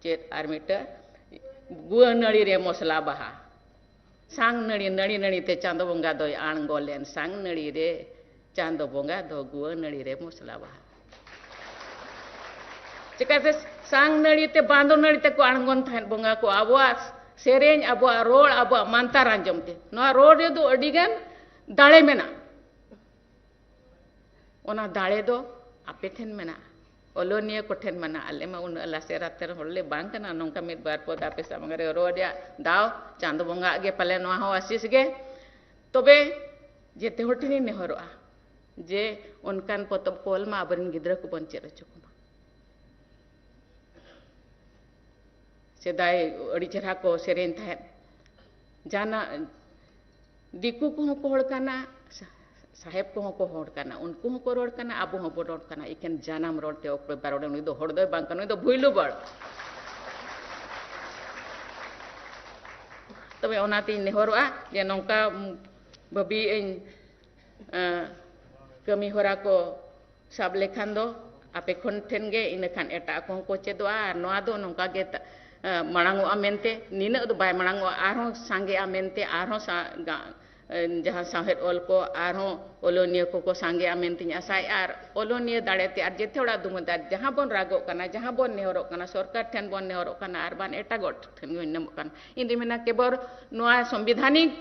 ᱪᱮᱫ, ᱟᱨ ᱢᱤᱫᱴᱟᱹ ᱜᱩᱣᱟᱹ ᱱᱟᱹᱲᱤ ᱨᱮ ᱢᱚᱥᱞᱟ ᱵᱟᱦᱟ᱾ ᱥᱟᱝ ᱱᱟᱹᱲᱤ, ᱱᱟᱹᱲᱤ ᱱᱟᱹᱲᱤ ᱛᱮ ᱪᱟᱸᱫᱚ ᱵᱚᱸᱜᱟ ᱫᱚᱭ ᱟᱬᱜᱚ ᱞᱮᱱ, ᱥᱟᱝ ᱱᱟᱹᱲᱤ ᱨᱮ ᱪᱟᱸᱫᱚ ᱵᱚᱸᱜᱟ ᱫᱚ ᱜᱩᱣᱟᱹ ᱱᱟᱹᱲᱤ ᱨᱮ ᱢᱚᱥᱞᱟ ᱵᱟᱦᱟ᱾ ᱪᱤᱠᱟᱹᱛᱮ ᱥᱟᱝ ᱱᱟᱹᱲᱤ ᱛᱮ ᱵᱟᱸᱫᱚ ᱱᱟᱹᱲᱤ ᱛᱮᱠᱚ ᱟᱬᱜᱚᱱ ᱛᱟᱦᱮᱸᱫ ᱵᱚᱸᱜᱟ ᱠᱚ? ᱟᱵᱚᱣᱟᱜ ᱥᱮᱨᱮᱧ, ᱟᱵᱚᱣᱟᱜ ᱨᱚᱲ, ᱟᱵᱚᱣᱟᱜ ᱢᱟᱱᱛᱟᱨ ᱟᱸᱡᱚᱢ ᱛᱮ᱾ ᱱᱚᱣᱟ ᱨᱚᱲ ᱨᱮᱫᱚ ᱟᱹᱰᱤ ᱜᱟᱱ ᱫᱟᱲᱮ ᱢᱮᱱᱟᱜᱼᱟ᱾ ᱚᱱᱟ ᱫᱟᱲᱮ ᱫᱚ ᱟᱯᱮ ᱴᱷᱮᱱ ᱢᱮᱱᱟᱜᱼᱟ᱾ ᱚᱞᱚᱱᱤᱭᱟᱹ ᱠᱚᱴᱷᱮᱱ ᱢᱮᱱᱟᱜᱼᱟ᱾ ᱟᱞᱮ ᱢᱟ ᱩᱱᱟᱹᱜ ᱞᱟᱥᱮᱨ ᱟᱛᱮᱨ ᱦᱚᱲ ᱞᱮ ᱵᱟᱝ ᱠᱟᱱᱟ, ᱱᱚᱝᱠᱟ ᱢᱤᱫ ᱵᱟᱨ ᱯᱚᱫ ᱟᱯᱮ ᱥᱟᱢᱟᱝ ᱨᱮ ᱨᱚᱲ ᱨᱮᱭᱟᱜ ᱫᱟᱣ ᱪᱟᱸᱫᱚ ᱵᱚᱸᱜᱟ ᱟᱜ ᱜᱮ ᱯᱟᱞᱮ ᱱᱚᱣᱟ ᱦᱚᱸ ᱟᱥᱤᱥ ᱜᱮ᱾ ᱛᱚᱵᱮ ᱡᱮᱛᱮ ᱦᱚᱲ ᱴᱷᱮᱱᱤᱧ ᱱᱮᱦᱚᱨᱚᱜᱼᱟ ᱡᱮ ᱚᱱᱠᱟᱱ ᱯᱚᱛᱚᱵ ᱠᱚ ᱚᱞ ᱢᱟ, ᱟᱵᱚᱨᱮᱱ ᱜᱤᱫᱽᱨᱟᱹ ᱠᱚᱵᱚᱱ ᱪᱮᱫ ᱦᱚᱪᱚ ᱠᱚᱢᱟ᱾ ᱥᱮᱫᱟᱭ ᱟᱹᱰᱤ ᱪᱮᱦᱨᱟ ᱠᱚ ᱥᱮᱨᱮᱧ ᱛᱟᱦᱮᱸᱫ, ᱡᱟᱦᱟᱱᱟᱜ ᱫᱤᱠᱩ ᱠᱚᱦᱚᱸ ᱠᱚ ᱦᱚᱲ ᱠᱟᱱᱟ, ᱥᱟ-, ᱥᱟᱦᱮᱵᱽ ᱠᱚᱦᱚᱸ ᱠᱚ ᱦᱚᱲ ᱠᱟᱱᱟ, ᱩᱱᱠᱩ ᱦᱚᱸᱠᱚ ᱨᱚᱲ ᱠᱟᱱᱟ, ᱟᱵᱚ ᱦᱚᱸᱵᱚᱱ ᱨᱚᱲ ᱠᱟᱱᱟ, ᱮᱠᱮᱱ ᱡᱟᱱᱟᱢ ᱨᱚᱲ ᱛᱮ ᱚᱠᱚᱭ ᱵᱟᱭ ᱨᱚᱲᱟ, ᱩᱱᱤ ᱫᱚ ᱦᱚᱲ ᱫᱚᱭ ᱵᱟᱝ ᱠᱟᱱᱟ, ᱩᱱᱤ ᱫᱚ ᱵᱷᱩᱭᱞᱩ ᱵᱟᱲ᱾ ᱛᱚᱵᱮ ᱚᱱᱟᱛᱤᱧ ᱱᱮᱦᱚᱨᱚᱜᱼᱟ ᱡᱮ ᱱᱚᱝᱠᱟ, ᱩᱢ, ᱵᱷᱟᱹᱵᱤᱭᱮᱫ ᱟᱹᱧ, ᱮᱸ, ᱠᱟᱹᱢᱤ ᱦᱚᱨᱟ ᱠᱚ ᱥᱟᱵ ᱞᱮᱠᱷᱟᱱ ᱫᱚ ᱟᱯᱮ ᱠᱷᱚᱱ ᱴᱷᱮᱱ ᱜᱮ, ᱤᱱᱟᱹ ᱠᱷᱟᱱ ᱮᱴᱟᱜ ᱠᱚᱦᱚᱸ ᱠᱚ ᱪᱮᱫᱚᱜᱼᱟ᱾ ᱟᱨ ᱱᱚᱣᱟ ᱫᱚ ᱱᱚᱝᱠᱟ ᱜᱮ ᱛᱟ-, ᱮᱸ, ᱢᱟᱲᱟᱝ ᱚᱜᱼᱟ ᱢᱮᱱᱛᱮ, ᱱᱤᱱᱟᱹᱜ ᱫᱚ ᱵᱟᱭ ᱢᱟᱲᱟᱝ ᱚᱜᱼᱟ, ᱟᱨᱦᱚᱸ ᱥᱟᱸᱜᱮᱜᱼᱟ ᱢᱮᱱᱛᱮ, ᱟᱨᱦᱚᱸ ᱥᱟ-, ᱜᱟ-, ᱮᱸ, ᱡᱟᱦᱟᱸ ᱥᱟᱶᱦᱮᱫ ᱚᱞ ᱠᱚ ᱟᱨᱦᱚᱸ ᱚᱞᱚᱱᱤᱭᱟᱹ ᱠᱚᱠᱚ ᱥᱟᱸᱜᱮᱜᱼᱟ ᱢᱮᱱᱛᱮᱧ ᱟᱥᱟᱭᱮᱫᱼᱟ᱾ ᱟᱨ ᱚᱞᱚᱱᱤᱭᱟᱹ ᱫᱟᱲᱮ ᱛᱮ ᱟᱨ ᱡᱮᱛᱮ ᱦᱚᱲᱟᱜ ᱫᱩᱢᱩᱫ, ᱟᱨ ᱡᱟᱦᱟᱸ ᱵᱚᱱ ᱨᱟᱜᱚᱜ ᱠᱟᱱᱟ, ᱡᱟᱦᱟᱸ ᱵᱚᱱ ᱱᱮᱦᱚᱨᱚᱜ ᱠᱟᱱᱟ, ᱥᱚᱨᱠᱟᱨ ᱴᱷᱮᱱ ᱵᱚᱱ ᱱᱮᱦᱚᱨᱚᱜ ᱠᱟᱱᱟ, ᱟᱨ ᱵᱟᱝ ᱮᱴᱟᱜ ᱴᱷᱮᱱ ᱵᱚᱱ ᱱᱮᱦᱚᱨᱚᱜ ᱠᱟᱱᱟ, ᱤᱧ ᱫᱩᱧ ᱢᱮᱱᱟ ᱠᱮᱵᱚᱞ ᱱᱚᱣᱟ ᱥᱚᱝᱵᱤᱫᱷᱟᱱᱤᱠ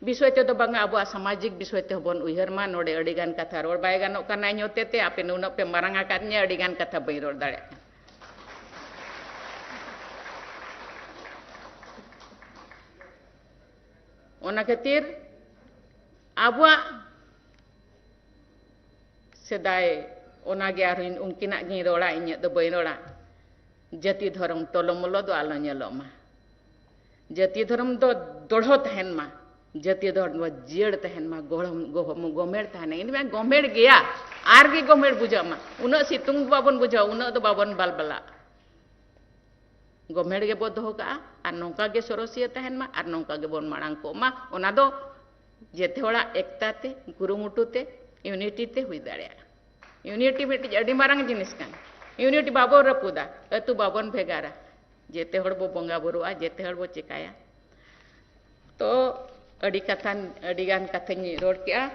ᱵᱤᱥᱚᱭ ᱛᱮᱫᱚ ᱵᱟᱝᱟ, ᱟᱵᱚᱣᱟᱜ ᱥᱟᱢᱟᱡᱤᱠ ᱵᱤᱥᱚᱭ ᱛᱮᱦᱚᱸ ᱵᱚᱱ ᱩᱭᱦᱟᱹᱨ ᱢᱟ᱾ ᱱᱚᱰᱮ ᱟᱹᱰᱤ ᱜᱟᱱ ᱠᱟᱛᱷᱟ ᱨᱚᱲ ᱵᱟᱭ ᱜᱟᱱᱚᱜ ᱠᱟᱱᱟ ᱤᱧ ᱦᱚᱛᱮ ᱛᱮ, ᱟᱯᱮ ᱱᱩᱱᱟᱹᱜ ᱯᱮ ᱢᱟᱨᱟᱝ ᱟᱠᱟᱫᱤᱧᱟ, ᱟᱹᱰᱤ ᱜᱟᱱ ᱠᱟᱛᱷᱟ ᱵᱟᱹᱧ ᱨᱚᱲ ᱫᱟᱲᱮᱭᱟᱜ ᱠᱟᱱᱟ᱾ ᱚᱱᱟ ᱠᱷᱟᱹᱛᱤᱨ ᱟᱵᱚᱣᱟᱜ ᱥᱮᱫᱟᱭ, ᱚᱱᱟᱜᱮ ᱟᱨᱦᱚᱸ ᱩᱱᱠᱤᱱᱟᱜ ᱜᱤᱧ ᱨᱚᱲᱟ, ᱤᱧᱟᱹᱜ ᱫᱚ ᱵᱟᱹᱧ ᱨᱚᱲᱟ᱾ ᱡᱟᱹᱛᱤ ᱫᱷᱚᱨᱚᱢ ᱴᱚᱞᱚᱢᱚᱞᱚ ᱫᱚ ᱟᱞᱚ ᱧᱮᱞᱚᱜ ᱢᱟ᱾ ᱡᱟᱹᱛᱤ ᱫᱷᱚᱨᱚᱢ ᱫᱚ ᱫᱚᱲᱦᱚ ᱛᱟᱦᱮᱱ ᱢᱟ, ᱡᱟᱹᱛᱤ ᱫᱷᱚᱨᱚᱢ ᱫᱚ ᱡᱤᱭᱟᱹᱲ ᱛᱟᱦᱮᱱ ᱢᱟ, ᱜᱚᱲᱚᱢ, ᱜᱚᱦᱚᱢ, ᱜᱚᱢᱮᱲ ᱛᱟᱦᱮᱱᱟ᱾ ᱤᱧ ᱫᱚ ᱢᱮᱱᱟ ᱜᱚᱢᱮᱲ ᱜᱮᱭᱟ, ᱟᱨ ᱜᱮ ᱜᱚᱢᱮᱲ ᱵᱩᱡᱷᱟᱹᱜ ᱢᱟ᱾ ᱩᱱᱟᱹᱜ ᱥᱤᱛᱩᱝ ᱫᱚ ᱵᱟᱵᱚᱱ ᱵᱩᱡᱷᱟᱹᱣᱟ, ᱩᱱᱟᱹᱜ ᱫᱚ ᱵᱟᱵᱚᱱ ᱵᱟᱞᱵᱟᱞᱟᱜᱼᱟ᱾ ᱜᱚᱢᱮᱲ ᱜᱮᱵᱚ ᱫᱚᱦᱚ ᱠᱟᱜᱼᱟ ᱟᱨ ᱱᱚᱝᱠᱟ ᱜᱮ ᱥᱚᱨᱚᱥᱤᱭᱟᱹ ᱛᱟᱦᱮᱱ ᱢᱟ ᱟᱨ ᱱᱚᱝᱠᱟ ᱜᱮᱵᱚᱱ ᱢᱟᱲᱟᱝ ᱠᱚᱜ ᱢᱟ᱾ ᱚᱱᱟ ᱫᱚ ᱡᱮᱛᱮ ᱦᱚᱲᱟᱜ ᱮᱠᱛᱟ ᱛᱮ, ᱠᱩᱨᱩᱢᱩᱴᱩ ᱛᱮ, ᱤᱭᱩᱱᱤᱴᱤ ᱛᱮ ᱦᱩᱭ ᱫᱟᱲᱮᱭᱟᱜᱼᱟ᱾ ᱤᱭᱩᱱᱤᱴᱤ ᱢᱤᱫᱴᱤᱡ ᱟᱹᱰᱤ ᱢᱟᱨᱟᱝ ᱡᱤᱱᱤᱥ ᱠᱟᱱᱟ᱾ ᱤᱭᱩᱱᱤᱴ ᱵᱟᱵᱚᱱ ᱨᱟᱹᱯᱩᱫᱟ, ᱟᱹᱛᱩ ᱵᱟᱵᱚᱱ ᱵᱷᱮᱜᱟᱨᱟ᱾ ᱡᱮᱛᱮ ᱦᱚᱲ ᱵᱚ ᱵᱚᱸᱜᱟ ᱵᱩᱨᱩᱜᱼᱟ, ᱡᱮᱛᱮ ᱦᱚᱲ ᱵᱚ ᱪᱮᱠᱟᱭᱟ᱾ ᱛᱚ ᱟᱹᱰᱤ ᱠᱟᱛᱷᱟ, ᱟᱹᱰᱤ ᱜᱟᱱ ᱠᱟᱛᱷᱟᱧ ᱨᱚᱲ ᱠᱮᱜᱼᱟ᱾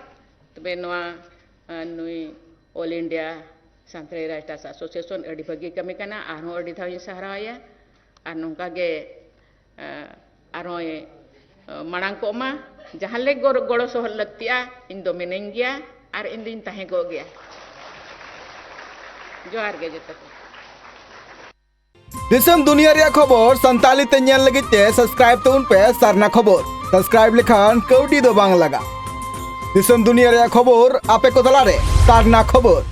ᱛᱚᱵᱮ ᱱᱚᱣᱟ ᱱᱩᱭ All India Santali Writers Association ᱟᱹᱰᱤ ᱵᱷᱟᱹᱜᱤ ᱠᱟᱹᱢᱤ ᱠᱟᱱᱟ, ᱟᱨᱦᱚᱸ ᱟᱹᱰᱤ ᱫᱷᱟᱣ ᱤᱧ ᱥᱟᱨᱦᱟᱣ ᱮᱭᱟ᱾ ᱟᱨ ᱱᱚᱝᱠᱟ ᱜᱮ ᱟᱨᱦᱚᱸᱭ ᱢᱟᱲᱟᱝ ᱠᱚᱜ ᱢᱟ᱾ ᱡᱟᱦᱟᱸ ᱞᱮ ᱜᱚᱲᱚ ᱥᱚᱦᱚᱫ ᱞᱟᱹᱠᱛᱤᱜᱼᱟ, ᱤᱧ ᱫᱚ ᱢᱤᱱᱟᱹᱧ ᱜᱮᱭᱟ ᱟᱨ ᱤᱧ ᱫᱚᱧ ᱛᱟᱦᱮᱸ ᱠᱚᱜ ᱜᱮᱭᱟ᱾ ᱡᱚᱦᱟᱨ ᱜᱮ ᱡᱚᱛᱚ ᱠᱚ᱾ ᱫᱤᱥᱚᱢ ᱫᱩᱱᱤᱭᱟᱹ ᱨᱮᱭᱟᱜ ᱠᱷᱚᱵᱚᱨ ᱥᱟᱱᱛᱟᱲᱤ ᱛᱮ ᱧᱮᱞ ᱞᱟᱹᱜᱤᱫ ᱛᱮ ᱥᱟᱵᱥᱠᱨᱟᱭᱤᱵ ᱛᱟᱵᱚᱱ ᱯᱮ ᱥᱟᱨᱱᱟ ᱠᱷᱚᱵᱚᱨ᱾ ᱥᱟᱵᱥᱠᱨᱟᱭᱤᱵ ᱞᱮᱠᱷᱟᱱ ᱠᱟᱹᱣᱰᱤ ᱫᱚ ᱵᱟᱝ ᱞᱟᱜᱟᱜ᱾ ᱫᱤᱥᱚᱢ ᱫᱩᱱᱤᱭᱟᱹ ᱨᱮᱭᱟᱜ ᱠᱷᱚᱵᱚᱨ ᱟᱯᱮ ᱠᱚ ᱛᱟᱞᱟᱨᱮ ᱥᱟᱨᱱᱟ ᱠᱷᱚᱵᱚᱨ᱾